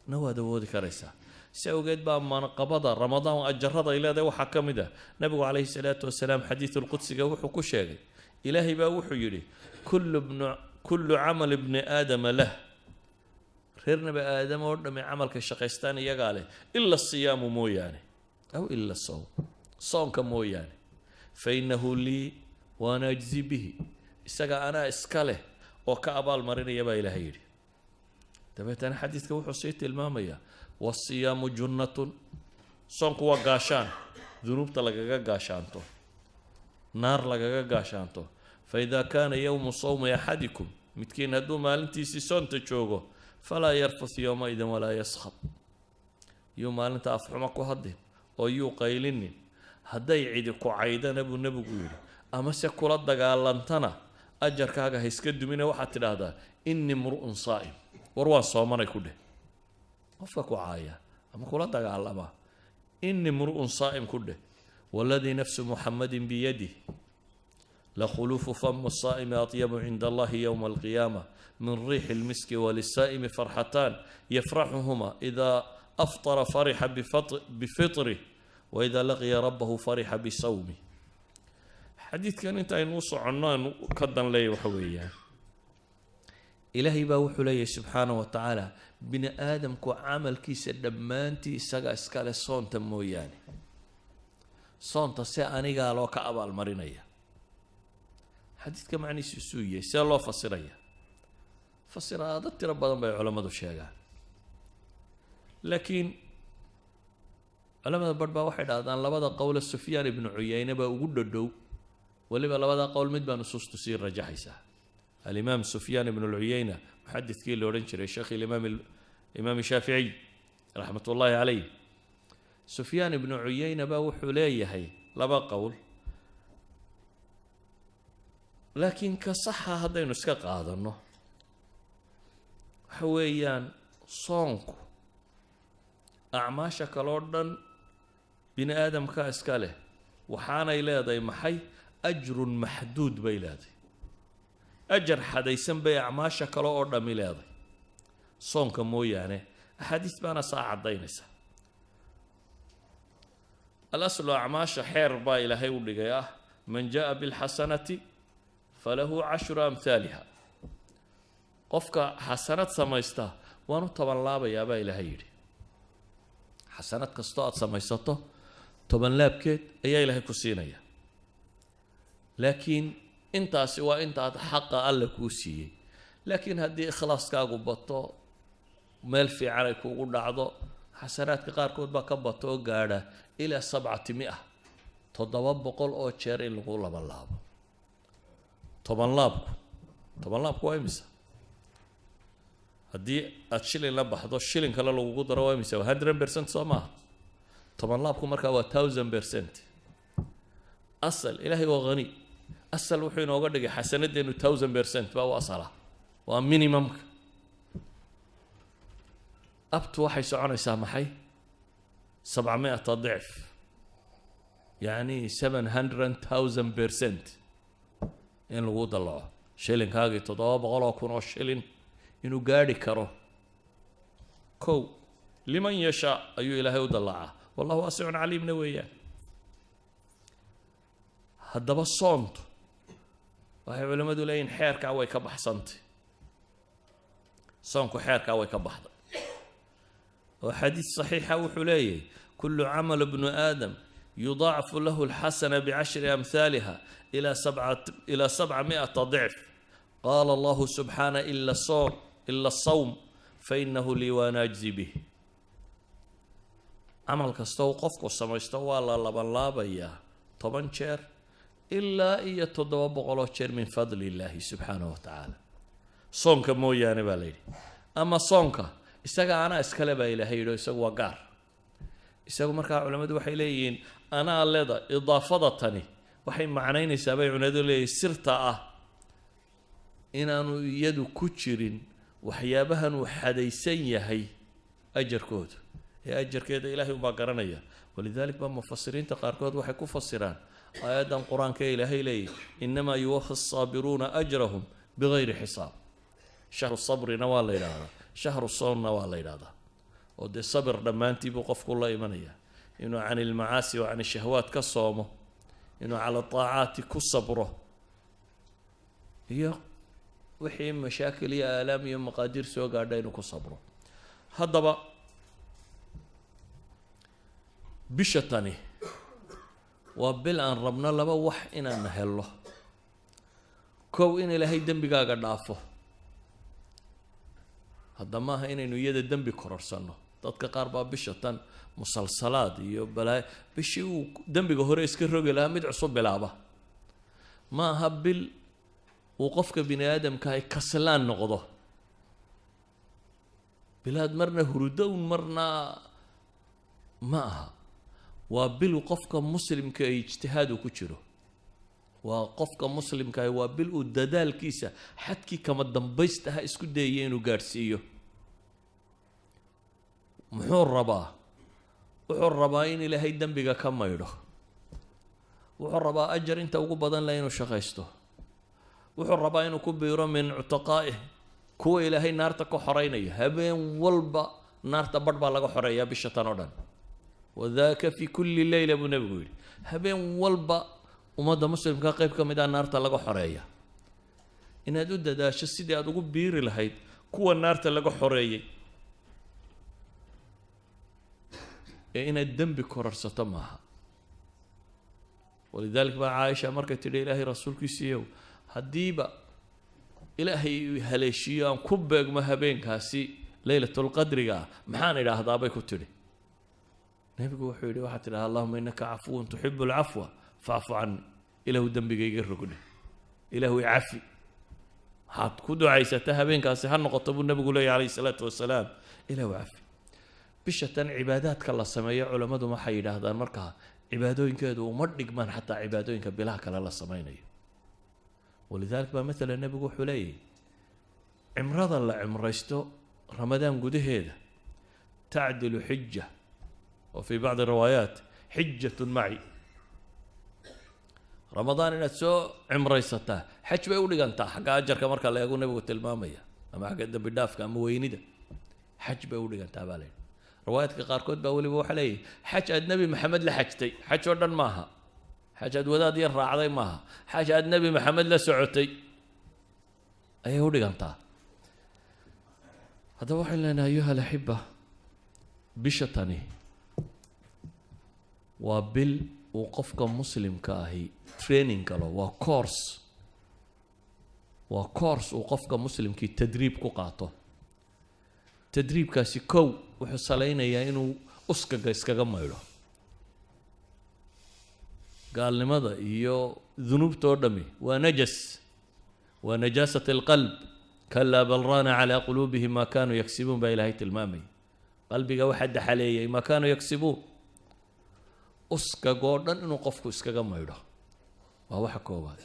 na waad awoodi karaysaa. Si awgeed baa manqabada Ramadaan ajarada ay leedahay waxaa ka mid ah, nabigu calayhi salaatu wasalaam xadiidulqudsiga wuxuu ku sheegay, Ilaahay baa wuxuu yidhi: Kullu bnu kullu camal ibni aadama lah, reer Nabi Aadam oo dhami camalkay shaqaystaan iyagaa leh, ila siyaamu mooyaane, aw ila sawm, soonka mooyaane, fa innahu lii wa ana ajzi bihi, isaga anaa iska leh oo ka abaal marinaya, baa Ilaahay yidhi. Dabeetana xadiidka wuxuu sii tilmaamayaa: wasiyaamu junnatun, soonku waa gaashaan dunuubta lagaga gaashaanto, naar lagaga gaashaanto. Fa idaa kaana yowmu sawmi axadikum, midkiin hadduu maalintiisii soonta joogo, falaa yarfuth yowmaidin walaa yaskhab, yuu maalinta afxumo ku hadlin oo yuu qaylinin. Hadday cidi ku caydana, buu nebigu yidhi, amase kula dagaalantana, ajarkaaga ha iska dumine, waxaad tidhaahdaa: "Innii mru'un saa'im." War waan soomanay ku dheh. Qofka ku caaya ama kula dagaalama, "Innii mru'un saa'im" ku dheh. Waladii nafsu Muxamadin biyadih lakhuluufu famu saa'imi atyabu cinda Allahi yowma alqiyaama min riixi lmiski, walisaa'imi farxataan yafraxuhuma: idaa aftara farixa bifitrih, waida laqiya rabbahu farixa bisawmih. Xadiidkan inta aynu u soconno aanu ka dan leeya waxa weeyaan, Ilaahay baa wuxuu leeyahay subxaana wa tacaala, bini aadamku camalkiisa dhammaantii isaga iskale, soonta mooyaane, soonta se anigaa loo ka abaalmarinaya. Xadiidka macnihiisu isuu yahay, see loo fasiraya? Fasiraado tiro badan bay culammadu sheegaan, laakiin culamada barh baa waxay dhahdaan labada qowle Sufyaan ibnu Cuyeyne baa ugu dhodhow. Weliba labada qowl mid baa nusuustu sii rajaxaysaa. Alimaam Sufyaan ibnu Lcuyeyna, muxadidkii la odhan jiray, sheekh imaam Imaam Shaaficiy raxmat ullaahi caleyh, Sufyaan ibnu Cuyeyna baa wuxuu leeyahay laba qowl, laakiin ka saxa haddaynu iska qaadano waxa weeyaan, soonku acmaasha kaloo dhan bini aadamka iska leh, waxaanay leedahay maxay? Ajrun maxduud bay leedahay, ajar xadaysan bay acmaasha kale oo dhami leedahay, soonka mooyaane. Axaadiis baana saa caddaynaysa. Alaslu acmaasha xeer baa Ilaahay u dhigay ah: man jaa bilxasanati falahu cashru amhaaliha. Qofka xasanad samaysta waan u 10 laabayaa, baa Ilaahay yidhi. Xasanad kastoo aada samaysato 10 laabkeed ayaa Ilaahay ku siinaya, laakiin intaasi waa intaad xaqa Alle kuu siiyey. Laakiin haddii ikhlaaskaagu bato, meel fiican ay kuugu dhacdo, xasanaadka qaarkood baa ka bato oo gaadha ilaa 700, 700 oo jeer in lagu laban laabo. 10 laabku, 10 laabku waa imisa? Haddii aada shilin la baxdo, shilin kale lagugu daro, waa imisa? Waa 100%, soo maaha? 10 laabku markaa waa 1000%. Asal Ilaahay waa hani. Asal wuxuu inooga dhigay xasanadeenu 1000% baa u asala, waa minimumka. Abtu waxay soconaysaa maxay? 700 ضعف, yacni 700,000% in lagu dallaco shilinkaagii 700,000 oo shilin inuu gaadhi karo. Kow, liman yashaa ayuu Ilaahay u dallacaa, wallahu waasicun caliimna weeyaan. Haddaba soontu waxay culimmadu leeyihin xeerkaa way ka baxsantay. Soonku xeerkaa way ka baxday, oo xadiis saxiixa wuxuu leeyahay: كل عمل ابن آدم يضاعف له الحسنة بعشر أمثالها إلى 700 ضعف. قال الله سبحانه: إلا الصوم، إلا الصوم فإنه لي وأنا أجزي به. Camal kasta uu qofku samaysto waa la labanlaabayaa 10 jeer ilaa iyo 700 jeer, min fadli illaahi subxaanahu wa tacaala. Soonka mooyaane baa la yidhi, ama soonka isaga anaa iskale baa Ilaahay yidhi, oo isagu waa gaar isagu. Markaa culammadu waxay leeyihiin anaa leda idaafada tani waxay macnaynaysaa bay culimadu leeyihin sirta ah inaanu iyadu ku jirin waxyaabahan uu xadaysan yahay ajarkooda, ee ajarkeeda Ilahay unbaa garanaya. Walidalik baa mufasiriinta qaarkood waxay ku fasiraan aayaddan Qur-aanka ee Ilaahay leeyahy: إنما يوفى الصابرون أجرهم بغير حساب. شهر sabrina waa la yidhaahdaa, شهر soonna waa la yidhahdaa, oo dee sabir dhammaantii buu qofku la imanaya, inuu can ilmacaasi wa can ishahwaat ka soomo, inuu cala taacaati ku sabro, iyo wixii mashaakil iyo aalaam iyo maqaadiir soo gaadha inuu ku sabro. Haddaba bisha tani waa bil aan rabno laba wax inaan hello. Kow, in Ilaahay dembigaaga dhaafo. Hadda maaha inaynu iyada dembi kororsanno. Dadka qaar baa bisha tan musalsalaad iyo balaayo, bishii uu dembiga hore iska rogi lahaa mid cusub bilaaba. Ma aha bil uu qofka bini aadamka ay kaslaan noqdo, bilaad marna hurudo un marna ma aha. Waa bil qofka muslimka ay ijtihaad uu ku jiro. Waa qofka muslimkaah, waa bil uu dadaalkiisa xadkii kama dambaystaha isku dayaya inuu gaadhsiiyo. Muxuu rabaa? Wuxuu rabaa in Ilaahay dembiga ka maydho. Wuxuu rabaa ajar inta ugu badan leh inuu shaqaysto. Wuxuu rabaa inuu ku biiro min cutaqaa'ih, kuwa Ilaahay naarta ka xoreynayo. Habeen walba naarta badh baa laga xoreeyaa bisha tan oo dhan. وذاك في كل ليلة buu Nebigu yidhi. Habeen walba ummadda muslimka qayb ka mid ah naarta laga xoreeya. Inaad u dadaasho sidii aada ugu biiri lahayd kuwa naarta laga xoreeyey, ee inaad dembi kororsato maaha. Walidalik baa Caaisha markay tidhi: "Ilaahay rasuulkiisiiyow, haddiiba Ilaahay haleeshiiyo aan ku beegmo habeenkaasi leylatulqadriga ah, maxaan idhaahdaa?" bay ku tidhi. Nebigu wuxuu yidhi: "Waxaad tidhaha: اللهم إنك عفو تحب العفو فاعف عني." Ilaahu dembigayga rogdhe, Ilaahu icafi. Waxaad ku ducaysata habeenkaasi ha noqoto, buu Nebigu leeyahy calayhi salaatu wasalaam, Ilaahu cafi. Bisha tan cibaadaadka la sameeyo, culammadu waxay yidhaahdaan markaa cibaadooyinkeedu uma dhigmaan xataa cibaadooyinka bilaha kale la sameynayo. Walidalik baa matala Nebigu wuxuu leeyahy cimrada la cimraysto Ramadaan gudaheeda تعدل حجة, وفي بعض الروايات حجة معي. Ramadaan inaad soo cimraysataa xaj bay u dhigantaa xagga ajarka marka la eego, Nebigu tilmaamaya, ama xagga dembi dhaafka ama weynida, xaj bay u dhigantaa baa layidhi. Riwaayaadka qaarkood baa weliba waxaa leeyahy xaj aad Nebi Maxamed la xajtay. Xaj oo dhan maaha, xaj aad wadaad yar raacday maaha, xaj aad Nebi Maxamed la socotay ayay u dhigantaa. Haddaba waxaynu leenahay, أيها الأحبة, bisha tani waa bil uu qofka muslimka ahi training galo. Waa course, waa course uu qofka muslimkii tadriib ku qaato. Tadriibkaasi kow wuxuu salaynayaa inuu uskaga iskaga maydho, gaalnimada iyo dunuubta oo dhami waa najas, waa نجاسة القلب. كلا بل ران على قلوبهم ما كانوا يكسبون baa Ilaahay tilmaamayay. Qalbiga waxaa daxaleeyay ما كانوا يكسبون. Uskagoo dhan inuu qofku iskaga maydho. Waa waxa koowaad.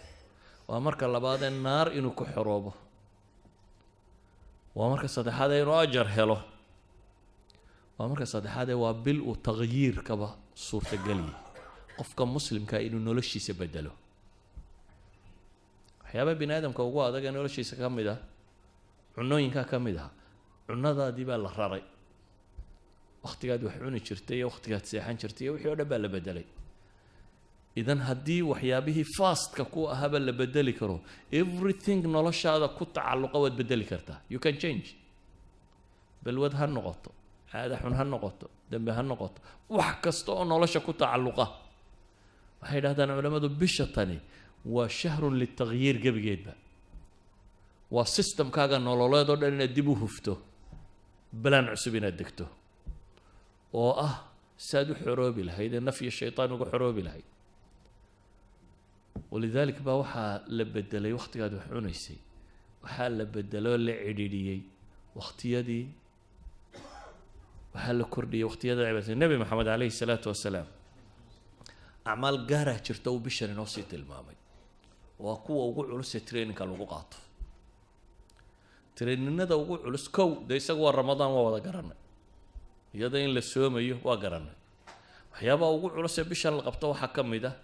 Waa marka labaadee naar inuu ku xoroobo. Waa marka saddexaadee inuu ajar helo. Waa marka saddexaadee waa bil uu tagyiirkaba suurtageliyay qofka muslimkaa inuu noloshiisa bedelo. Waxyaabaha bini aadamka ugu adag ee noloshiisa ka mid ah cunooyinkaa ka mid ah. Cunadaadii baa la raray, wakhtigaad wax cuni jirtay iyo wakhtigaad seexan jirtay iyo wixii o dhan baa la bedelay. Idan haddii waxyaabihii fastka ku ahaaba la bedeli karo, everything noloshaada ku tacalluqa waad bedeli kartaa. You can change. Balwad ha noqoto, caada xun ha noqoto, dembe ha noqoto, wax kasta oo nolosha ku tacalluqa. Waxay yidhahdaan culammadu bisha tani waa shahrun litaghyiir gebigeedba. Waa systemkaaga nololeed oo dhan inaad dib u hufto, balaan cusub inaad degto oo ah saad u xoroobi lahayd ee naf iyo shaytaan uga xoroobi lahayd. Walidalik baa waxaa la bedelay wakhtigaad wax cunaysay, waxaa la bedeloo la cidhiidhiyey wakhtiyadii, waxaa la kordhiyey wakhtiyada cibaadada. Nebi Maxamed calayhi salaatu wasalaam acmaal gaaraa jirta uu bishan inoo sii tilmaamay. Waa kuwa ugu culus ee trainingka lagu qaato, traininada ugu culus. Kow dee isagu waa Ramadaan, waa wada garanay, iyada in la soomayo waa garanay. Waxyaabaha ugu culus ee bishan la qabto waxaa ka mid ah,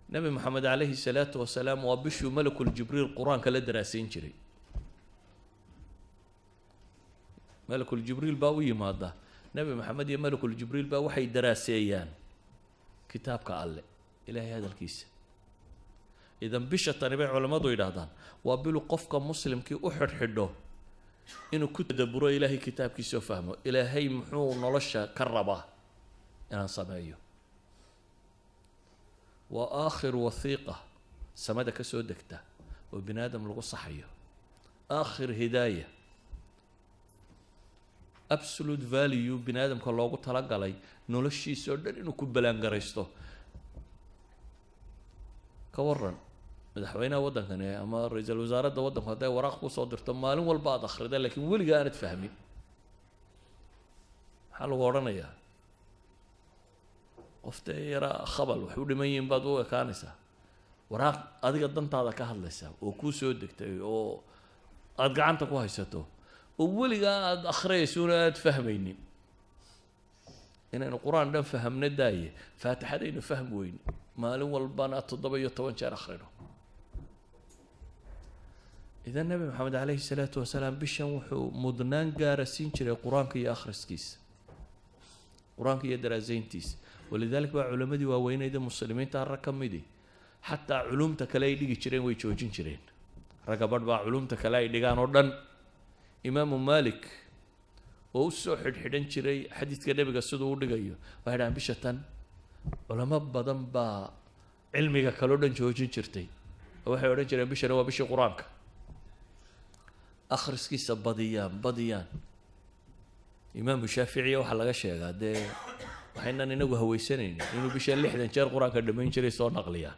Nebi Maxamed calayhi salaatu wasalaam waa bishuu Malakul Jibriil Qur-aanka la daraaseyn jiray. Malakul Jibriil baa u yimaada Nebi Maxamed, iyo Malakul Jibriil baa waxay daraaseeyaan kitaabka Alle, Ilaahay hadalkiisa. Idan bisha tani bay culammadu yidhaahdaan waa bilu qofka muslimkii u xidhxidho inuu ku tadaburo Ilaahay kitaabkiisoo fahmo Ilaahay muxuu nolosha ka rabaa inaan sameeyo. Waa aakhir wathiiqa samada ka soo degta oo bini aadam lagu saxayo, aakhir hidaaya, absolute value bini aadamka loogu talagalay noloshiisa oo dhan inuu ku balaangaraysto. Ka waran madaxweynaha waddankani ama ra-iisul wasaaradda waddanku hadday waraaq kusoo dirto, maalin walba aad akhrida, laakiin weliga aanad fahmin? Maxaa lagu odhanayaa? Qof dee yaraa khabal wax u dhiman yihiin baad u ekaanaysaa. Waraaq adiga dantaada ka hadlaysa oo kuu soo degtay oo aada gacanta ku haysato oo weligaa aada akhriyayso una aada fahmaynin. Inaynu Qur-aan dhan fahamna daaye, Faatixadaynu fahmi weyne, maalin walbana 17 jeer akhrino. Idan Nebi Maxamed calayhi salaatu wasalaam bishan wuxuu mudnaan gaara siin jiray Qur-aanka iyo akhriskiisa, Qur-aanka iyo daraaseyntiisa. Walidalik baa culammadii waaweyneyda muslimiinta rag ka midi xataa culumta kale ay dhigi jireen way joojin jireen. Ragga badh baa culumta kale ay dhigaan oo dhan, Imaamu Malik oo usoo xidhxidhan jiray xadiidka Nebiga siduu u dhigayo, waxay dhahaan bisha tan culamo badan baa cilmiga kaleo dhan joojin jirtay oo waxay odhan jireen bishani waa bishii Qur-aanka, akhriskiisa badiyaan badiyaan. Imaamu Shaaficiya waxaa laga sheegaa, dee waxaynan inagu haweysanaynin, inuu bishan 60 jeer Qur-aanka dhamayn jiray soo naqliyaan.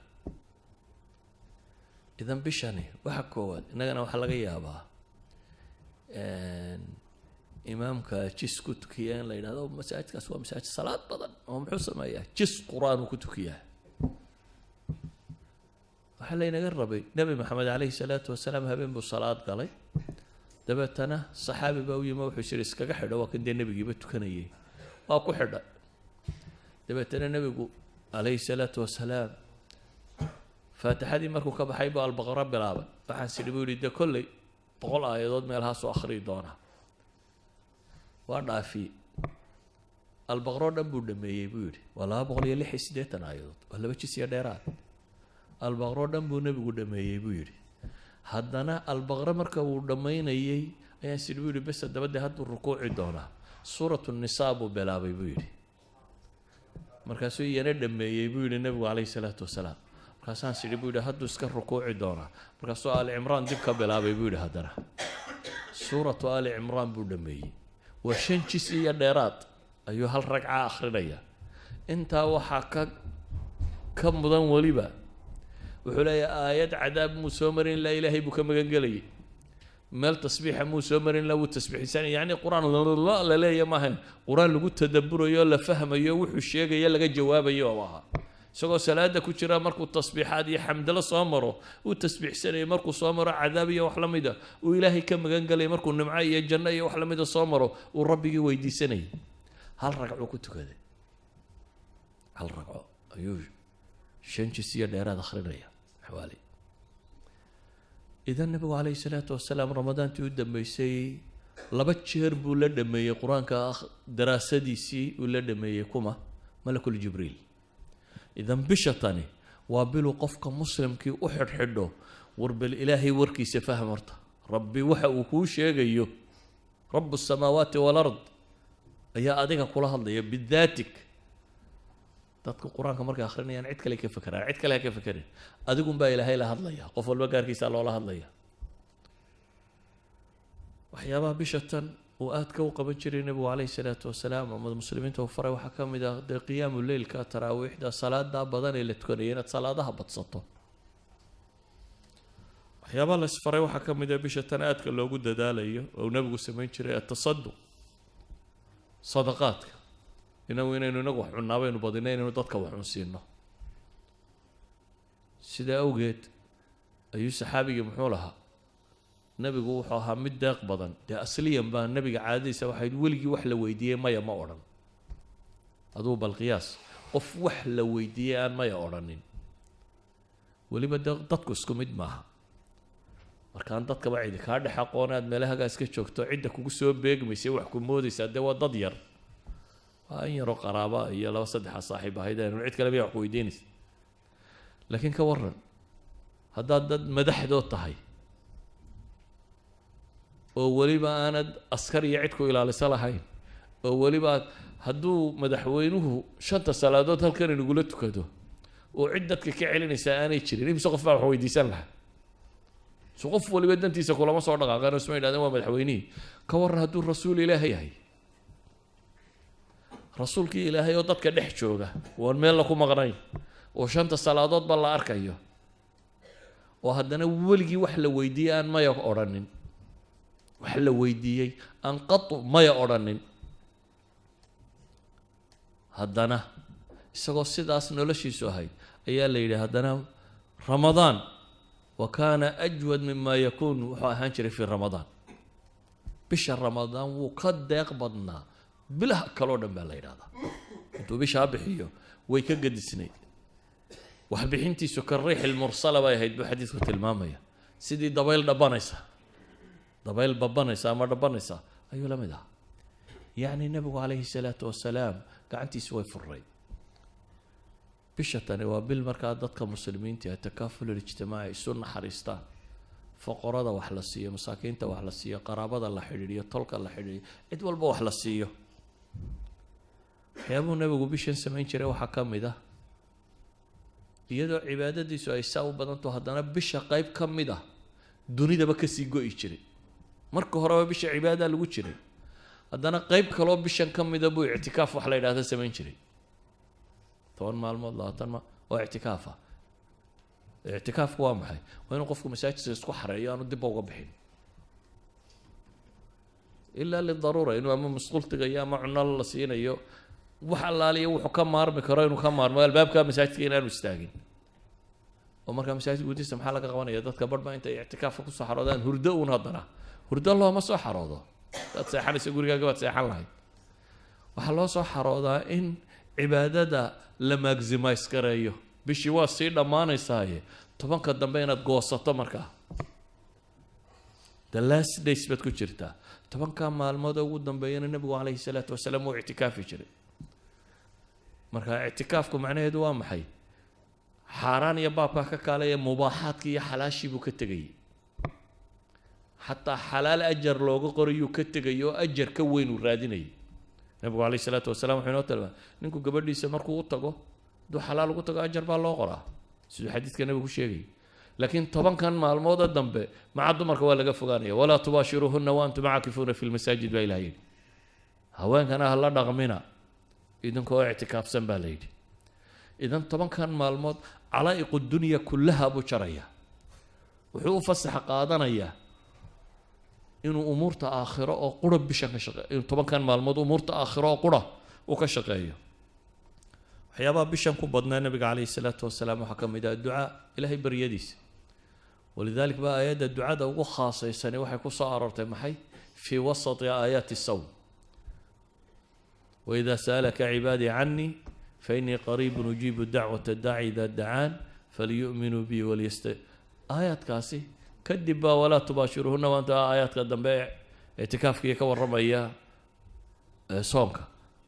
Idan bishani waxa koowaad innagana waxaa laga yaabaa imaamka jis ku tukiya in la yidhahdo masaajidkaas waa masaajid salaad badan oo muxuu sameeyaa, jis Qur-aan uu ku tukiyaa. Waxaa laynaga rabay, Nebi Maxamed calayhi salaatu wasalaam habeen buu salaad galay, dabeetana saxaabi baa u yimi, wuxuu is yidhi iskaga xidho, waa kan dee nebigiiba tukanayay, waa ku xidhay. Dabeetana nebigu calayhi salaatu wasalaam Faatixadii markuu ka baxay buu Albaqaro bilaabay. Waxaan sidhi buu yihi dee kolley 100 aayadood meelahaasoo akhriyi doonaa, waa dhaafiyey, Albaqaro dhan buu dhameeyey buu yidhi. Waa 286 aayadood, waa 2 jis iyo dheeraad. Albaqaro dhan buu nebigu dhameeyey buu yidhi. Haddana Albaqro marka uu dhammaynayey ayaan sidhi buu yidhi bes haddaba dee hadduu rukuuci doonaa, Suuratu Nisaa buu bilaabay buu yidhi. Markaasuu iyana dhameeyey buu yidhi nebigu calayhi salaatu wasalaam. Markaasaan sidhi buu yidhi hadduu iska rukuuci doonaa, markaasuu Aali Cimraan dib ka bilaabay buu yidhi. Haddana Suuratu Aali Cimraan buu dhameeyey. Waa 5 jis iyo dheeraad ayuu hal ragca akrinaya. Intaa waxaa ka mudan weliba wuxuu leeyahay aayad cadaab muu soo marin ilaa Ilaahay buu ka magan gelayay, meel tasbiixa muu soo marin ilaa wuu tasbiixsanay. Yacni Qur-aan la leeya maahayn, Qur-aan lagu tadabburayo, la fahmayo wuxuu sheegayo, laga jawaabayo oo ahaa. Isagoo salaada ku jira markuu tasbiixaad iyo xamdalo soo maro uu tasbiixsanayay, markuu soo maro cadaab iyo wax la mida uu Ilaahay ka magan galay, markuu nimco iyo janno iyo wax la mida soo maro uu Rabbigii weydiisanayay. Hal ragcuu ku tukaday, hal ragco ayuu 5 jis iyo dheeraad akhrinaya xawaali. Idan Nabigu calayhi salaatu wasalaam Ramadaantii u dambeysay 2 jeer buu la dhameeyey Qur-aanka daraasadiisii, uu la dhameeyey kuma Malakul Jibriil. Idan bisha tani waa biluu qofka muslimkii u xidhxidho war bal Ilaahay warkiisa fahm horta, Rabbi waxa uu kuu sheegayo, Rabu asamaawaati walard ayaa adiga kula hadlaya bidaatik. Dadku Qur-aanka markay akhrinayaan cid kale ka fekeraan, cid kale ha ka fekerin, adigun baa Ilaahay la hadlaya, qof walba gaarkiisaa loola hadlaya. Waxyaabaha bisha tan uu aadka u qaban jiray Nebigu calayhi salaatu wasalaam ama muslimiinta uu faray waxaa ka mid ah dee qiyaamu leylka, taraawiixda, salaada badan ee la tukanaya, inaad salaadaha badsato. Waxyaabaha la isfaray waxaa ka mid ah bisha tan aadka loogu dadaalayo oo uu Nebigu samayn jiray atasaduq, sadaqaadka. Inagu inaynu inagu wax cunnaa baynu badinay, inaynu dadka wax cunsiino. Sidaa awgeed ayuu saxaabigii muxuu lahaa? Nebigu wuxuu ahaa mid deeq badan. Dee asliyan baa nebiga caadadiisa waxayd weligii wax la weydiiyey maya ma odhan. Aduu bal qiyaas qof wax la weydiiyey aan maya odhanin. Weliba dee dadku isku mid maaha. Markaan dadkaba cidi kaa dhex aqoon, aad meelahagaa iska joogto, cidda kugu soo beegmaysa wax ku moodaysaa dee waa dad yar, waa in yaroo qaraaba iyo 2 3 saaxiib ahayd, aynu cid kale miya wax ku weydiinaysa. Laakiin ka waran haddaad dad madaxdood tahay oo weliba aanad askar iyo cid ku ilaalisa lahayn, oo weliba hadduu madaxweynuhu 5ta salaadood halkan inagula tukado oo cid dadka ka celinaysaa aanay jirin, imise qof baa wax weydiisan lahaa? So qof waliba dantiisa kulama soo dhaqaaqeen oo isma yidhahdeen waa madaxweynihii. Ka warran hadduu rasuul Ilaahay yahay, rasuulkii Ilaahay oo dadka dhex jooga, waan meelna ku maqnayn, oo 5ta salaadoodba la arkayo, oo haddana weligii wax la weydiiyey aan maya odhanin, wax la weydiiyey aan qatu maya odhanin, haddana isagoo sidaas noloshiisu ahayd ayaa la yidhi haddana Ramadaan wa kaana ajwad mima yakuun, wuxuu ahaan jiray fi Ramadaan, bisha Ramadaan wuu ka deeq badnaa bilaha kaloo dhan baa la yidhahdaa. Intuu bishaa bixiyo way ka gadisnayd waxbixintiisu, ka riix ilmursala bay ahayd buu xadiidku tilmaamaya, sidii dabayl dhabanaysa, dabayl babanaysa ama dhabanaysa ayuu la mid ahaa. Yacni Nebigu calayhi salaatu wasalaam gacantiisu way furayd. Bisha tani waa bil markaa dadka muslimiinta ah takaaful ijtimaaci isu naxariistaan, foqorada wax la siiyo, masaakiinta wax la siiyo, qaraabada la xidhiidhiyo, tolka la xidhiidhiyo, cid walba wax la siiyo. Waxyaabuhu Nebigu bishan samayn jiray waxaa ka mid ah, iyadoo cibaadadiisu ay saa u badanto, haddana bisha qayb ka mid ah dunidaba kasii go'i jiray. Marka horeba bisha cibaada lagu jiray, haddana qayb kaloo bishan ka mida buu ictikaaf wax la yidhahda samayn jiray, 10 maalmood, 20 ma oo ictikaaf ah. Ictikaafku waa maxay? Waa inuu qofku masaajidka isku xareeyo, aanu dibba uga bixin ilaa lidaruura, inuu ama musqul tegayo ama cuno la siinayo, wax allaaliya wuxuu ka maarmi karo inuu ka maarmo, albaabka masaajidka inaanu istaagin. Oo markaa masaajidka gudihiisa maxaa laga qabanaya? Dadka barh baa intay ictikaafka kusoo xaroodaan hurdo uun, haddana hurdo looma soo xaroodo. Hadaad seexanayso gurigaaga baad seexan lahayd. Waxaa loo soo xaroodaa in cibaadada la maximize gareeyo. Bishii waa sii dhammaanaysaaye, 10ka dambe inaad goosato. Markaa the last days baad ku jirtaa, 10ka maalmood ugu dambeeyana Nebigu calayhi salaatu wasalaam wuu ictikaafi jiray. Marka ictikaafku macnaheedu waa maxay? Xaaraan iyo baabkaa ka kaalaya, mubaaxaadkii iyo xalaashii buu ka tegayay, xataa xalaal ajar looga qorayuu ka tegay oo ajar ka weyn uu raadinayay. Nabigu calayhi salaatu wasalaam wuxuu inoo tilmaamay ninku gabadhiisa markuu u tago, hadduu xalaal ugu tago ajar baa loo qoraa, siduu xadiidka Nabigu ku sheegayay. Laakiin 10kan maalmooda dambe maca dumarka waa laga fogaanaya. Walaa tubaashiruuhunna wa antum caakifuuna fi lmasaajid baa Ilaha yidhi. Haweenkana ha la dhaqmina idinkoo ictikaafsan baa la yidhi. Idan 10kan maalmood calaa'iqu dunya kullaha buu jaraya, wuxuu u fasax qaadanayaa inuu umuurta aakhiro oo qura bishan ka shaqeeyo, inuu 10kan maalmood umuurta aakhiro oo qura uu ka shaqeeyo. Waxyaabaha bishan ku badnaa nabiga calayhi salaatu wasalaam waxaa ka mid ah ducaa, ilaahay baryadiisa. Walidalik baa aayadda ducada ugu khaasaysani waxay ku soo aroortay maxay? Fii wasati aayaati sawm. Waidaa sa'alaka cibaadii canii fainii qariibun ujiibu dacwata daaci idaa dacaan faliyu'minuu bi waliyasta. Aayaadkaasi kadib baa walaa tubaashiruhuna, maanta aayaadka dambe ictikaafkii ka warramaya soomka,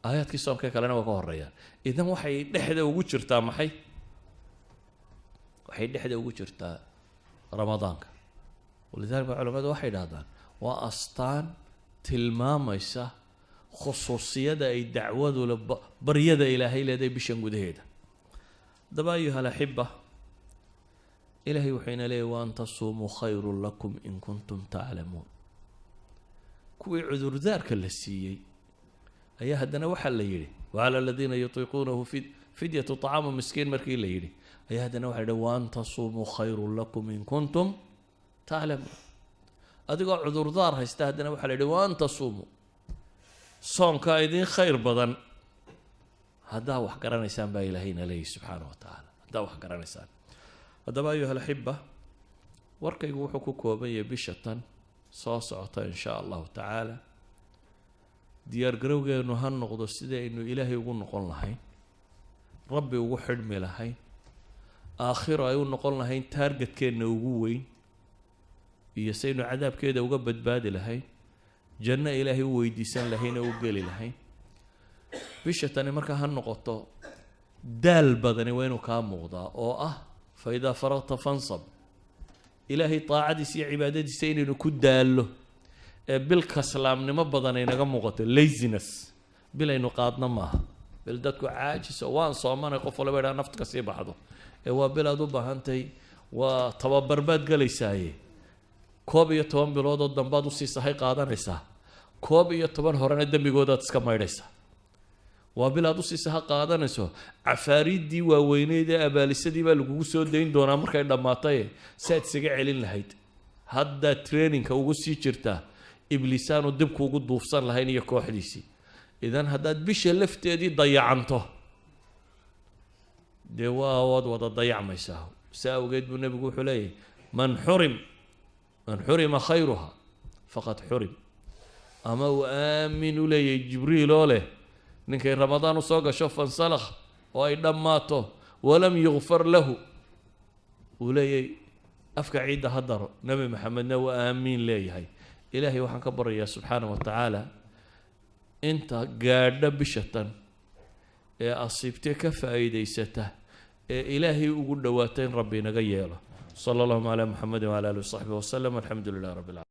aayaadkii soomka kalena waa ka horeeyaan. Idan waxay dhexda ugu jirtaa maxay? Waxay dhexda ugu jirtaa ramadaanka. Walidalik ba culamadu waxay idhahdaan waa astaan tilmaamaysa khusuusiyada ay dacwadu le, baryada ilaahay leedahay bishan gudaheeda. Haddaba ayuha alaxiba, ilaahay wuxuu ina leeyahy: wa an tasuumuu khayrun lakum in kuntum taclamuun. Kuwii cudurdaarka la siiyey ayaa haddana waxaa la yidhi: wacala aladiina yutiiquunahu fidyatu طacaamu miskiin. Markii la yidhi ayaa haddana waxa yidhi: wa an tasuumuu khayrun lakum in kuntum taclamuun. Adigoo cudurdaar haysta haddana waxaa la yidhi: wa an tasuumuu, soonkaa idin khayr badan haddaa wax garanaysaan, baa ilaahayna leeyahy subxaana wa tacaala, haddaa wax garanaysaan. Haddaba ayuha alaxiba, warkaygu wuxuu ku kooban yahay bisha tan soo socota in shaa allahu tacaala diyaargarowgeenu ha noqdo sidii aynu ilaahay ugu noqon lahayn, rabbi ugu xidhmi lahayn, aakhiro ay u noqon lahayn targetkeenna ugu weyn, iyo saynu cadaabkeeda uga badbaadi lahayn, janno ilaahay u weydiisan lahayn oo u geli lahayn. Bisha tani markaa ha noqoto daal badani waa inuu kaa muuqdaa, oo ah fa idaa faraqta fansab, ilaahay daacadiisa iyo cibaadadiisa inaynu ku daallo, ee bil kaslaamnimo badan ay naga muuqato, laziness bil aynu qaadno maaha. Bil dadku caajiso, waan soomanay, qof waliba idhaa nafta kasii baxdo, ee waa bil aad u baahantay, waa tababar baad gelaysaaye. 11 bilood oo dambaad usii sahay qaadanaysaa, 11 horena dembigoodaad iska maydhaysaa. Waa bil aad usii saha qaadanayso. Cafaariiddii waaweyneyd ee abaalisadii baa lagugu soo dayn doonaa markay dhammaatay, si aad isaga celin lahayd haddaad trainingka ugu sii jirtaa, ibliisaanu dib kuugu duufsan lahayn iyo kooxdiisii. Idan haddaad bisha lafteedii dayacanto, dee waa waad wada dayacmaysaa. Saa awgeed buu nebigu wuxuu leeyahay: man xurim, man xurima khayruha faqad xurim. Ama uu aamin u leeyahay Jibriil oo leh: ninkay Ramadaan usoo gasho, fansalakh, oo ay dhammaato, walam yukfar lahu, uu leeyahay afka ciidda ha daro. Nebi Maxamedna waa aamiin leeyahay. Ilaahay waxaan ka baryayaa subxaana wa tacaala inta gaadha bisha tan ee asiibtee ka faa'iidaysata ee ilaahay ugu dhowaata in rabbi inaga yeelo. Sala allahuma calaa Muxamedi wcala alihi wasaxbihi wasalam. Alxamdu lilah rabbi alcalamin.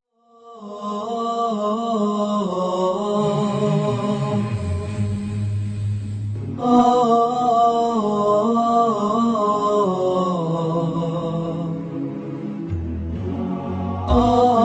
Oh.